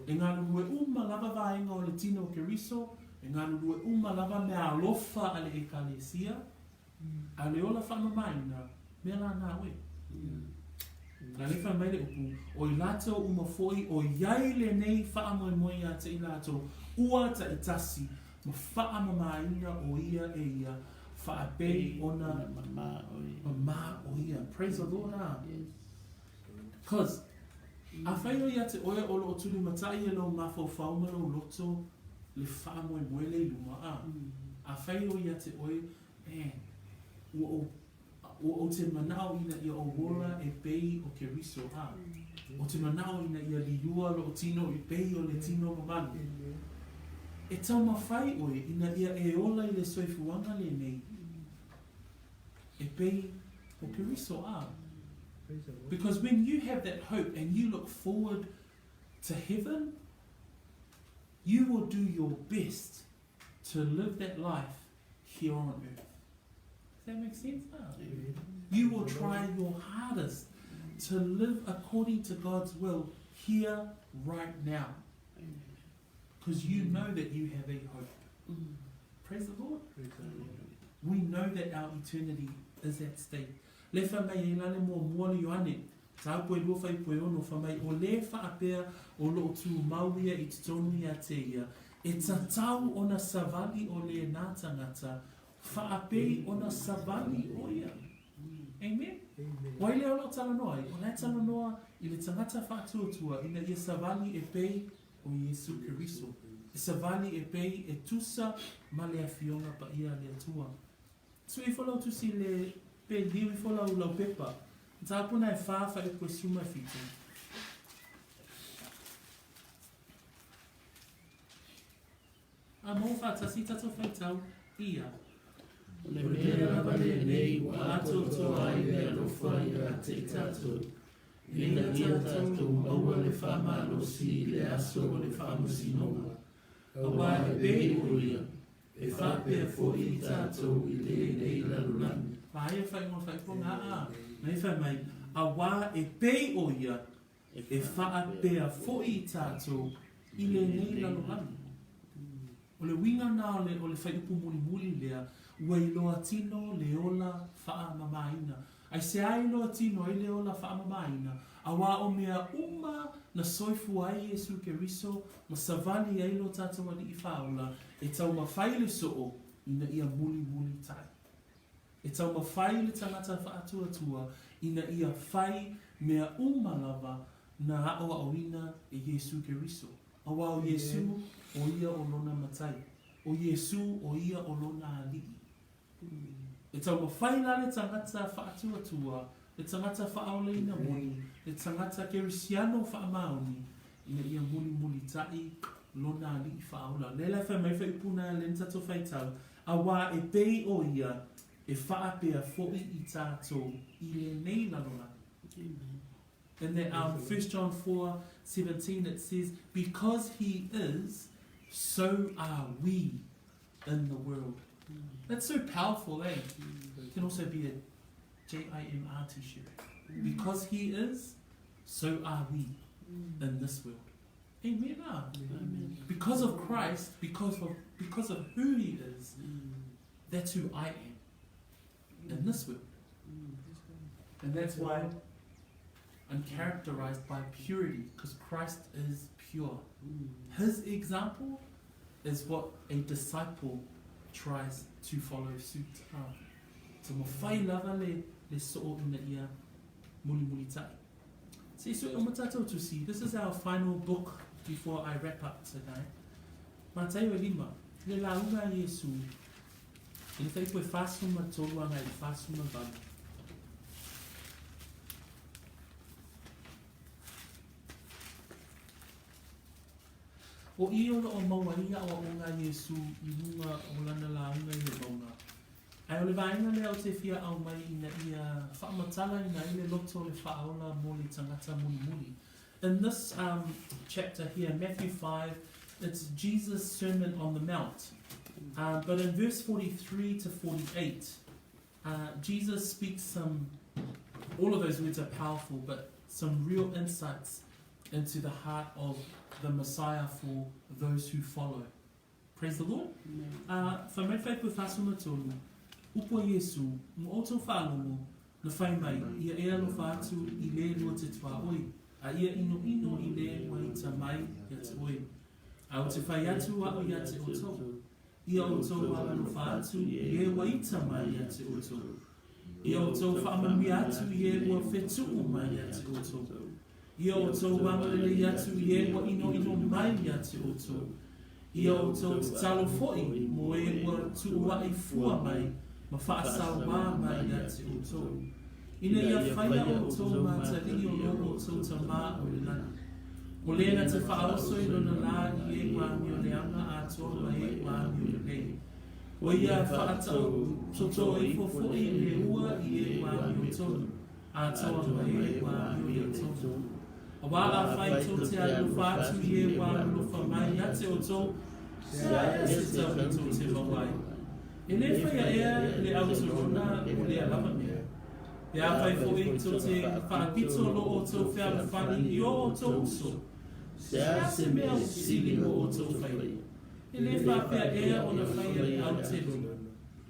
E galulue uma lava vaega o le tino o Keriso, E galulue uma lava meaalofa a le Ekalesia, a o le ola faamamaina, mea la na oe. A lea fai mai le upu, o i latou uma foi o i ai lenei faamoemoe ia te i latou, ua taitasi ma faamamaina o ia e ia, faapei ona mamā o ia. Praise the Lord, ah. Cause, afai o ia te oe o loo tulimatai e lou mafaufau ma lou loto le faamoemoe le i luma, ah. Afai o ia te oe, man, ua ou Ua ou te manao ina ia ou ola e pei o Keriso, a ou te manao ina ia liua lou tino i pei o le tino mamalu. E taumafai oe ina ia e ola i le soifuaga lenei e pei o Keriso, a. Because when you have that hope and you look forward to heaven, you will do your best to live that life here on earth. Does that make sense? Huh? You will try your hardest to live according to God's will here, right now. Because you know that you have a hope. Praise the Lord. We know that our eternity is at stake. Le fai mai ai la le muamua le Ioane, mataupu e lua fuaiupu e ono, fai mai, o lē faapea o loo tumau ia i totonu ia te ia, e tatau ona savali o lēnā tagata, faapei ona savali o ia. Amen? Wai lea o loo talanoa ai? O la e talanoa i le tagata faatuatua ina ia savali e pei o Iesu Keriso, e savali e pei e tusa ma le Afioga Paia a le Atua. Sui ifo lau tusi le pe liu ifo lau lau pepa. Mataupu na e fa fuaiupu e sefulu ma fitu. A maua faatasi tatou faitau ia. O le mea lava lenei ua atoatoa ai le alofa ia te i tatou, ina ia tatou maua le faamalosi i le aso o le faamasinoga, auā e pei o ia, e faapea foi i tatou i lenei lalolagi. Aia faaigoa faaipoga aa, na i fai mai, auā e pei o ia, e faapea foi i tatou i lenei lalolagi. O le uiga na o le, o le fuaiupu mulimuli lea, ua iloa tino le ola faamamaina. Aisea iloa tino ai le ola faamamaina? Auā o mea uma na soifua ai Iesu Keriso ma savali ai lo tatou Alii Faaola, e taumafai le soo ina ia mulimulitai. E taumafai le tagata faatuatua ina ia fai mea uma lava na aʻoaʻoina e Iesu Keriso. Auā o Iesu, o ia o lona Matai. O Iesu, o ia o lona Alii. E taumafai la le tagata faatuatua, le tagata faaolaina moni, le tagata Kerisiano faamaoni, ina ia mulimulitai lona Alii Faaola. Lea la e fai mai fuaiupu na lea na tatou faitau, auā e pei o ia e faapea foi i tatou i lenei lalolagi. In that 1 John 4:17 it says, because he is, so are we in the world. That's so powerful, eh? It can also be a J-I-M-R t-shirt. Because he is, so are we in this world. Amen. Ah. Amen. Because of Christ, because of who he is, that's who I am in this world. And that's why I'm characterized by purity, because Christ is pure. His example is what a disciple tries to follow suit. Ah. Taumafai lava le, le soo ina ia mulimulitai. Se i sue uma tatou tusi, this is our final book before I wrap up tonight. Mataio e lima, le lauga a Iesu, i le fuaiupu e 43 agai i le 48. O i o loo maua ai aʻoaʻoga a Iesu i luga o lana lauga i le mauga. Ae o le vaega lea ou te fia aumai ina ia faamatalaina ai le loto o le faaola mo le tagata mulimuli. In this chapter here, Matthew 5, it's Jesus' Sermon on the Mount. But in verse 43 to 48, Jesus speaks some, all of those words are powerful, but some real insights into the heart of the Messiah for those who follow. Praise the Lord. A, fai mai le faaipu e 43, Upu a Iesu, Ma outou faalogo, na fai mai, Ia e alofa atu i le lua te tuaoi, a ia inoino i le ua ita mai ia te oe. A ou te fai atu a'u ia te outou, ia outou alolofa atu i e ua ita mai ia te outou. Ia outou faamanuia atu i e ua fetu'u mai ia te outou. Ia outou agalelei atu i e ua inoino mai ia te outou. Ia outou tatalo fo'i mo e ua tuua'i fua mai ma faasaoā mai ia te outou, ina ia faia outou ma atalii o lo outou Tamā o i le lagi. O lē na te faaoso i lona lā i e ua amioleaga atoa ma e ua amiolelei. O ia faataotoo ifo foʻi le ua i e ua amiotonu, atoa ma e ua amioletonu. Auā afai tou te alolofa atu i e ua alolofa mai ia te outou, se a ea se taui tou te maua ai? E lē faia ea le autorona o lea lava mea? Pe afai foi tou te faapito lo outou fealofani i o outou uso, se a se mea sili mo outou faia? E lē faapea ea ona faia le autelona?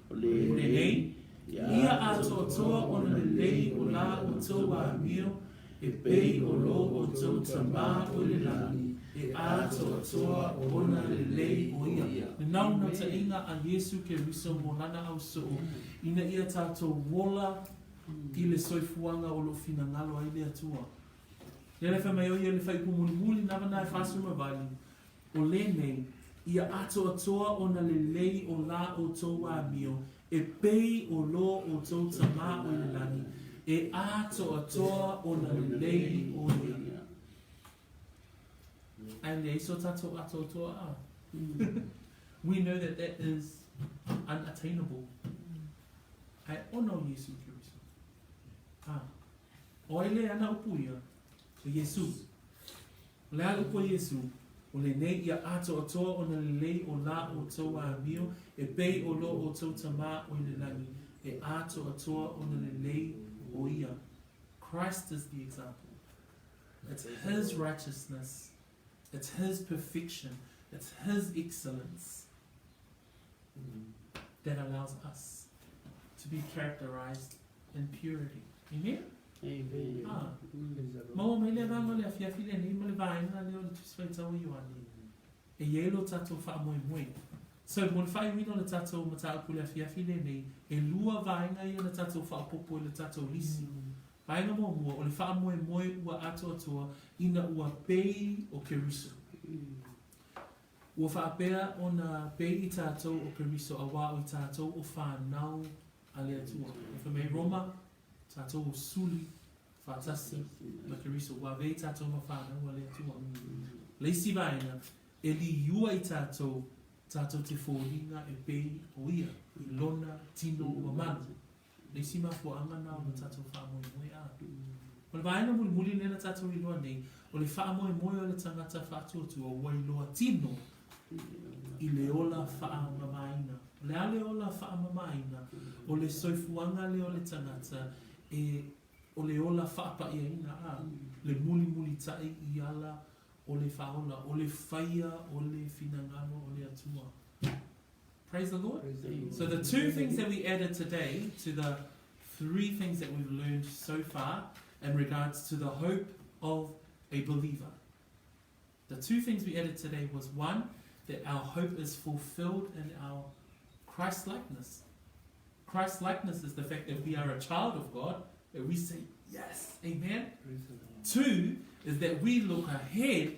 O lenei, ia atoatoa ona lelei o la outou amio e pei o lo outou Tamā o i le lagi e atoatoa ona lelei o ia. Le naunautaiga a Iesu Keriso mo Lana ausoo ina ia tatou ola i le soifuaga o lo o finagalo ai le Atua. Lea le fai mai o ia le faaiupu mulimuli na vana e 48, o lenei, ia atoatoa ona lelei o la outou amio e pei o lo outou Tamā o i le lagi, e atoatoa ona lelei o ia. Ae leai so tatou atoatoa a. We know that that is unattainable. Ae ona o Iesu Keriso. A. O ai le ana upu ia? O Iesu. O le a le upu a Iesu? O lenei ia atoatoa ona lelei o la outou amio e pei o lo outou Tamā o i le lagi, e atoatoa ona lelei o ia. Christ is the example. It's His righteousness, it's His perfection, it's His excellence that allows us to be characterized in purity. Amen? Amen. Ah. Maua mai le agaga o le afiafi lenei ma le vaega lea o le Tusi Faitau o Ioane. E i ai lo tatou faamoemoe. So, mo le faaiuina o le tatou mataupu i le afiafi lenei, e lua vaega ia na tatou faaopoopo i le tatou lisi. Vaega muamua, o le faamoemoe ua atoatoa ina ua pei o Keriso. Ua faapea ona pei i tatou o Keriso auā o i tatou o whanau a le Atua. E fai mai Roma, tatou o suli faatasi ma Keriso, ua avea i tatou ma whanau a le Atua. Le isi vaega, e liua i tatou, tatou te foliga e pei o ia, i lona tino mamalu. Le isi mafuaaga na o le tatou faamoemoe a. O le vaega mulimuli lea na tatou iloa nei, o le faamoemoe o le tagata faatuatua ua iloa tino i le ola faamamaina. O le a le ola faamamaina? O le soifuaga lea o le tagata e o le ola faapaiaina a, le mulimulitai i ala o le faaola, o le faia o le finagalo o le Atua. Praise the Lord. Praise the Lord. So the two things that we added today to the three things that we've learned so far in regards to the hope of a believer. The two things we added today was one, that our hope is fulfilled in our Christ likeness. Christ likeness is the fact that we are a child of God, that we say, yes, amen. Praise the Lord. Two is that we look ahead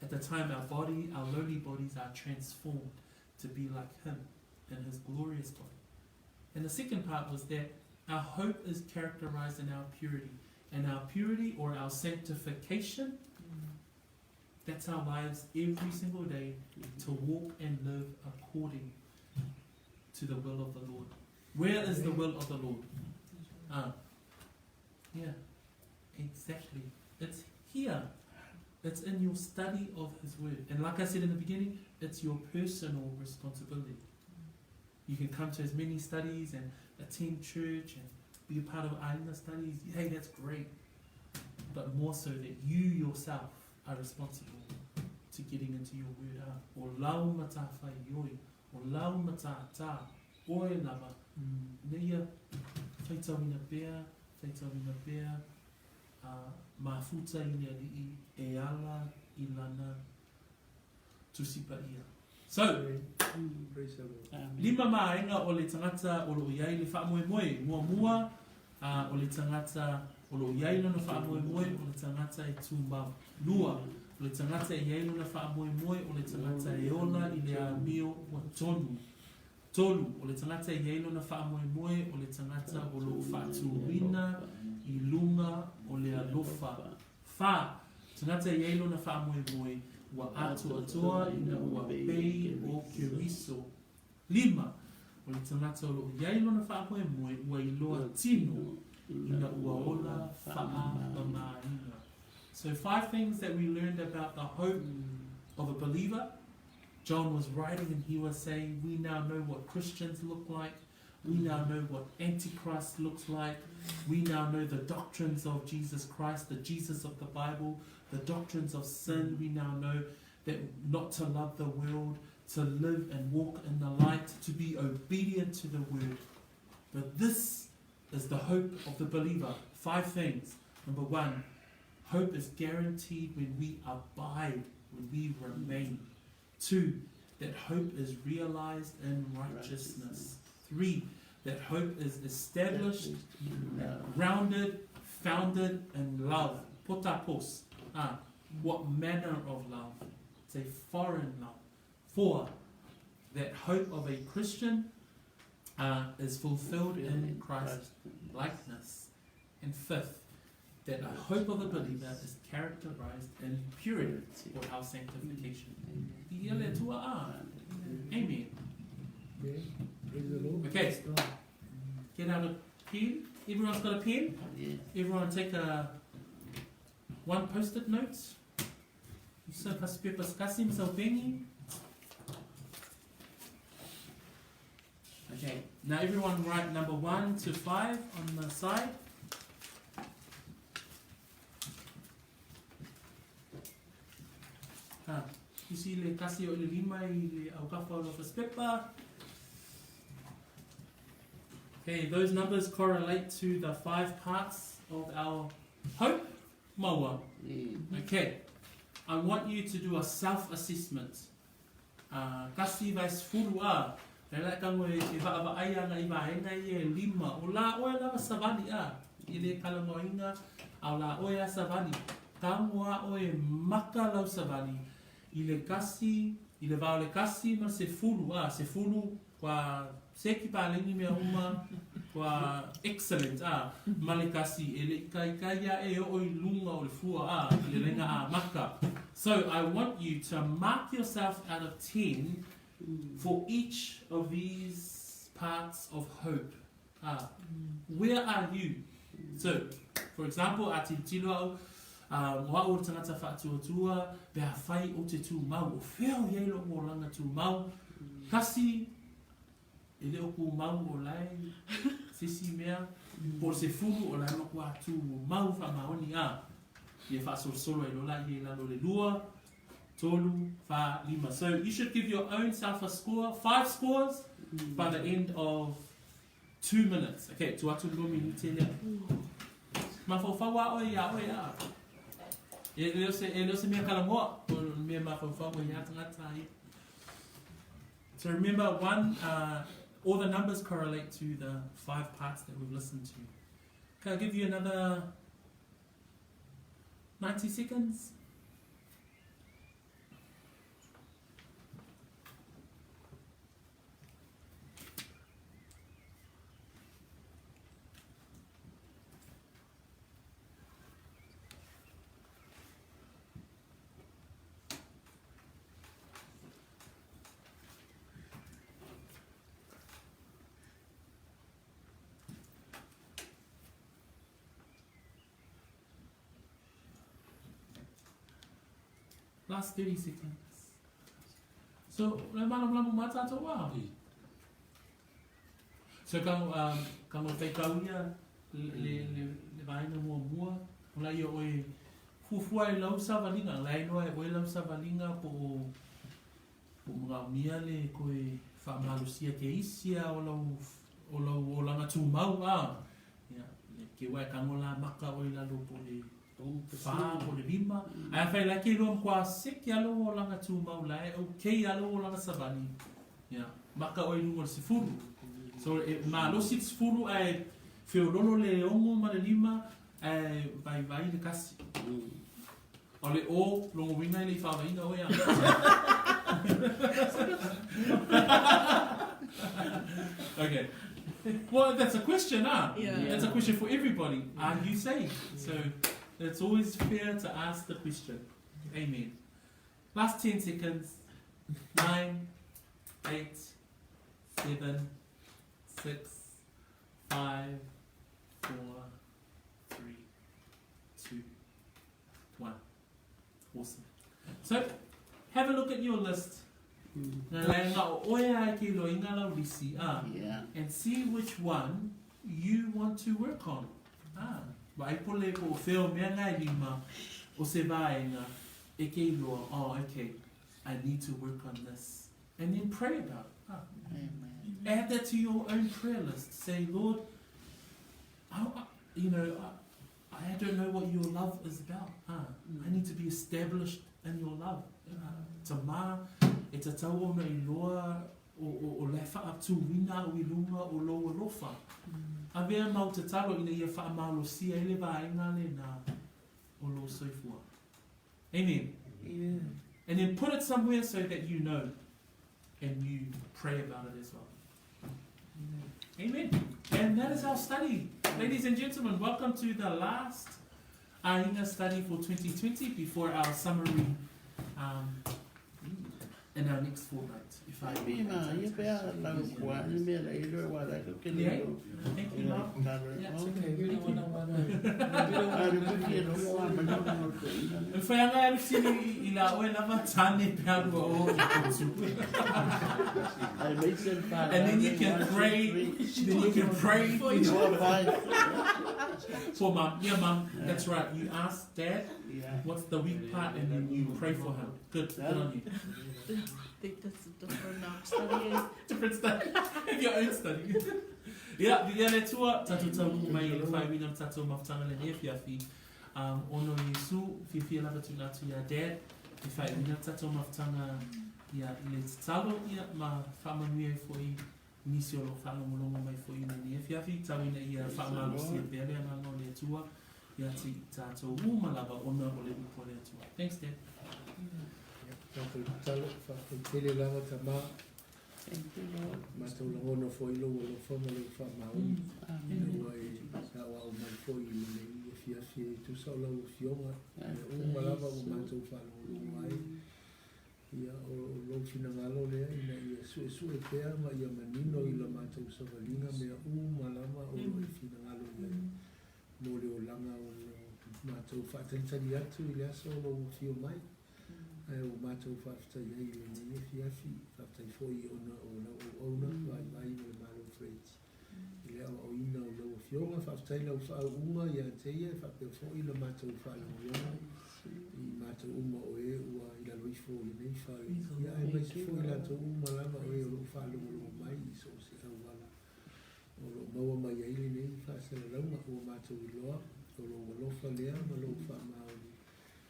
at the time our body, our lowly bodies are transformed to be like Him in His glorious body. And the second part was that our hope is characterized in our purity. And our purity or our sanctification, that's our lives every single day to walk and live according to the will of the Lord. Where is the will of the Lord? Ah, yeah, exactly. It's here. It's in your study of His Word. And like I said in the beginning, it's your personal responsibility. You can come to as many studies and attend church and be a part of Aina studies. Hey, that's great. But more so that you yourself are responsible to getting into your word. Ah, o lau matawhaioi, o lau matātā, oe lava. Ina ia faitauina pea, faitauina pea, a mafuta i le Alii e ala i lana Tusi Paia. So, lima maenga o le tagata o loo iai le faamoemoe. Muamua, a, o le tagata o loo iai lona faamoemoe, o le tagata e tumau. Lua, o le tagata e iai lona faamoemoe, o le tagata e ola i le amio ua tonu. Tolu, o le tagata e iai lona faamoemoe, o le tagata o loo faatuina i luga o le alofa. Fa, tagata e iai lona faamoemoe, ua atoatoa ina ua pei o Keriso. Lima, o le tagata o loo iai lona faamoemoe, ua iloa tino ina ua ola faamamaina. So five things that we learned about the hope of a believer. John was writing and he was saying, we now know what Christians look like. We now know what Antichrist looks like. We now know the doctrines of Jesus Christ, the Jesus of the Bible, the doctrines of sin. We now know that not to love the world, to live and walk in the light, to be obedient to the word. But this is the hope of the believer. Five things. Number one, hope is guaranteed when we abide, when we remain. Two, that hope is realized in righteousness. Three, that hope is established, grounded, founded in love. Potapos. Ah, what manner of love? It's a foreign love. Four, that hope of a Christian is fulfilled in Christ likeness. And fifth, that a hope of a believer is characterized in purity or our sanctification. Amen. Okay. Get out a pen. Everyone's got a pen? Yeah. Everyone take a one post-it note. So kasi kasi pengi. Okay. Now everyone write number 1 to 5 on the side. Ha, isi le kasi o le lima i le aukafa o le pepa. Okay, those numbers correlate to the 5 parts of our hope. Maua. Okay, I want you to do a self-assessment. Kasi vai sefulu a, e lai tango e vaavaai ana i vaega ia e lima, o la oe lava savali a, i le kalagoaina, a o la oe a savali, tango a oe maka lau savali, i le kasi, i le va o le kasi ma le sefulu a, sefulu kua seki paleni mea uma, kua excellent a, ma le kasi e le ikaika ia e oo i luga o le fua a, i le laina a maka. So I want you to mark yourself out of 10 for each of these parts of hope. Where are you? So, for example, a tilotilo au, o au o le tagata faatuatua, pe a fai o te tumau, o fea o iai lou olaga tumau, kasi e le o kumau o lae se isi mea, po o le sefulu o lae makuā tumau faamaoni a, ia faasolosolo ai loa laia i lalo o le lua, tolu, fa, lima. So you should give your own self a score, 5 scores, by the end of 2 minutes. Okay, tuu atu lua minute lea. Mafaufau a oe iā oe a. E le o se, e le o se mea kalamoa, o le mea mafaufau ai a tagata ia. So remember, one, all the numbers correlate to the 5 parts that we've listened to. Can I give you another 90 seconds? Last 30 seconds. So, le malamalama ma tātou wā. So, ka ka ngo whaikau ia le vaenga muamua, o la ia oe Fuafua i lau savaliga, la e iloa e oe lau savaliga po o po o manaomia le toe faamalosia ke isi a o lau o lau olaga tumau a. Ia, ke ua e tago la maka oe i lalo po o le fa po o le lima. Ae afai la e ke iloa matua seke a lou olaga tumau la e okay a lou olaga savali, ia, maka oe i luga o le 10. So e malosi le 10 ae feololo le 6 ma le 5 ae vaivai le 1. O le o, lona uiga e le i faavaina oe a. Okay. Well, that's a question, ah. Yeah. That's a question for everybody. Are you saved? So it's always fair to ask the question. Amen. Last 10 seconds. 9, 8, 7, 6, 5, 4, 3, 2, 1. Awesome. So, have a look at your list. Nā lae ngā o oe a ke loa i ngā lau lisi, ah, and see which one you want to work on. Ah, wa ai po le po o feo mea ngā e lima o se vaenga e ke iloa, oh, okay, I need to work on this. And then pray about it. Ah. Amen. Add that to your own prayer list. Say, Lord, I, you know, I don't know what your love is about. Ah, I need to be established in your love. Ah, ta mā, e tatau ona iloa o le whaatuina o i lunga o lou alofa. Avea mau tatalo ina ia whaamalosia i le vaenga le nā o lou soifua. Amen. Amen. And then put it somewhere so that you know and you pray about it as well. Amen. And that is our study. Ladies and gentlemen, welcome to the last Aiga study for 2020 before our summary in our next fortnight. If I Ai ma ia pe a lau kua ni mea la i loe wa la ke le Yeah. Thank you, Mom. Yeah, it's okay. Thank you. Ari wiki e rongo wa ma no no ko ina. E whai anga alu sini i la oe lava tane pe alua o i kotu. Ai mei sen pa. And then you can pray. Then you can pray For each Four, five. for Mum. Yeah, Mum, that's right. You ask Dad what's the weak part and then you pray for him. Good, good on you. Think that's a different study. Eh? Different study. Have your own study. Yeah, the le tua, tatu tau mai le whai wina tatu mafutanga le nei fiafi. Ono Yesu, whiwhia lava tu natu ia Dad, i whai wina tatu mafutanga ia le tatalo, ia ma whaamanuia i foi nisi o lo whaalongolongo mai foi le nei fiafi, tau ina ia whaamalosia pea le anganga o le Atua, ia ti tātou uma lava ona o le upu o le Atua. Thanks, Dad. Tātou tatalo, whawhaitele lava ta mā, Thank you, Lord. mātou langona foi lou alofa ma lou whaamaui. Amen. Ina ua e sa o au mai foi i lenei afiafi e tusa o lau afioga. Mea uma lava ua mātou faalogologo ai. Ia o lou finagalo lea ina ia suesue pea ma ia manino i la mātou savaliga mea uma lava o loo e finagalo i ai. Mo le olaga o lo mātou faatalitali atu i le aso o lou afio mai. Ae ua mātou faafetai ai i lenei afiafi, faafetai foi ona o lau auauna, vaivai ma le Malo Freight. I le aoaoina o lau afioga, faafetai lau faauuga ia te ia, e faapea foi la mātou faalogologo i mātou uma o e ua i lalo ifo o lenei fale. Ia aemaise foi latou uma lava o e o loo faalogologo mai i so o se auala. O loo maua mai ai lenei faasalalauga ua mātou iloa o lou alofa lea ma lou faamaoni.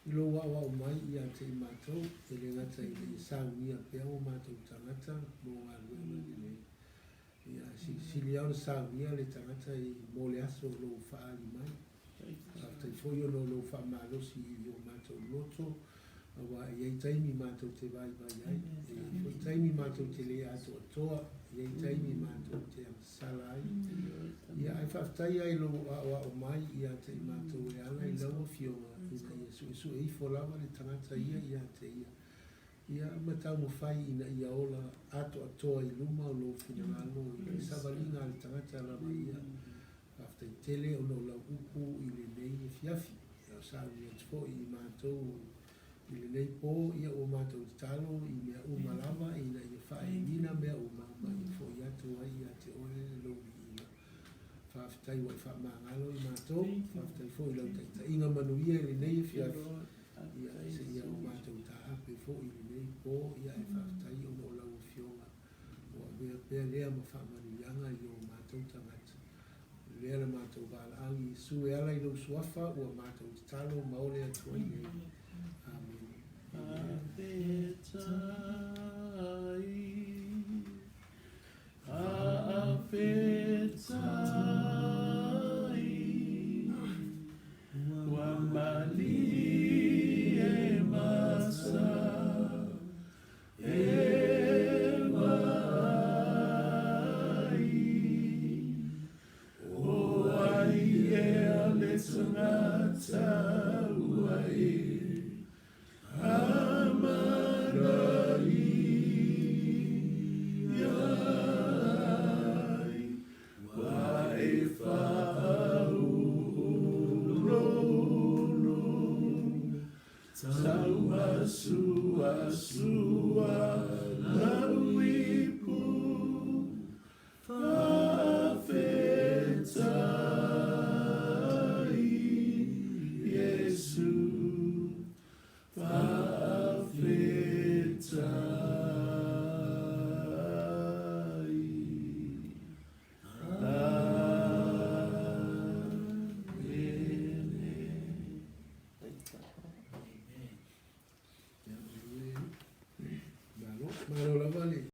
I lou aoao mai ia te i mātou, e le gata i le saunia pea o mātou tagata mo galuega lelei. Ia silisili ao le saunia le tagata i mo le aso o lou faaali mai. Faafetai foi ona o lou faamalosi i o mātou loto, auā e i ai taimi mātou te vaivai ai. E i ai foi taimi mātou te le atoatoa, e i ai taimi mātou te agasala ai. Ia ae faafetai ai lou aoao mai ia te i mātou e ala i lau afioga, ina ia suesue ifo lava le tagata ia ia te ia. Ia ma taumafai ina ia ola atoatoa i luma o lou finagalo i le savaliga a le tagata lava ia. Faafetai tele ona o lau upu i lenei afiafi. Ia sauni atu foi i mātou i lenei pō, ia ua mātou tatalo i mea uma lava ina ia faaeaina mea uma ma ia fo'i atu ai ia te oe lou viiga. Faafetai. Faafetai ua e faamagalo i matou, faafetai foi i lau taitaiga manuia i lenei afiafi, ia seia o matou taape foi i lenei po, ia ae faafetai ona o lau Afioga ua avea pea lea ma faamanuiaga i o matou tagata. O lea la matou valaau Iesu e ala i lou Suafa ua matou tatalo ma ole atu ai nei. Amene. Amen. Malo, malo lava le.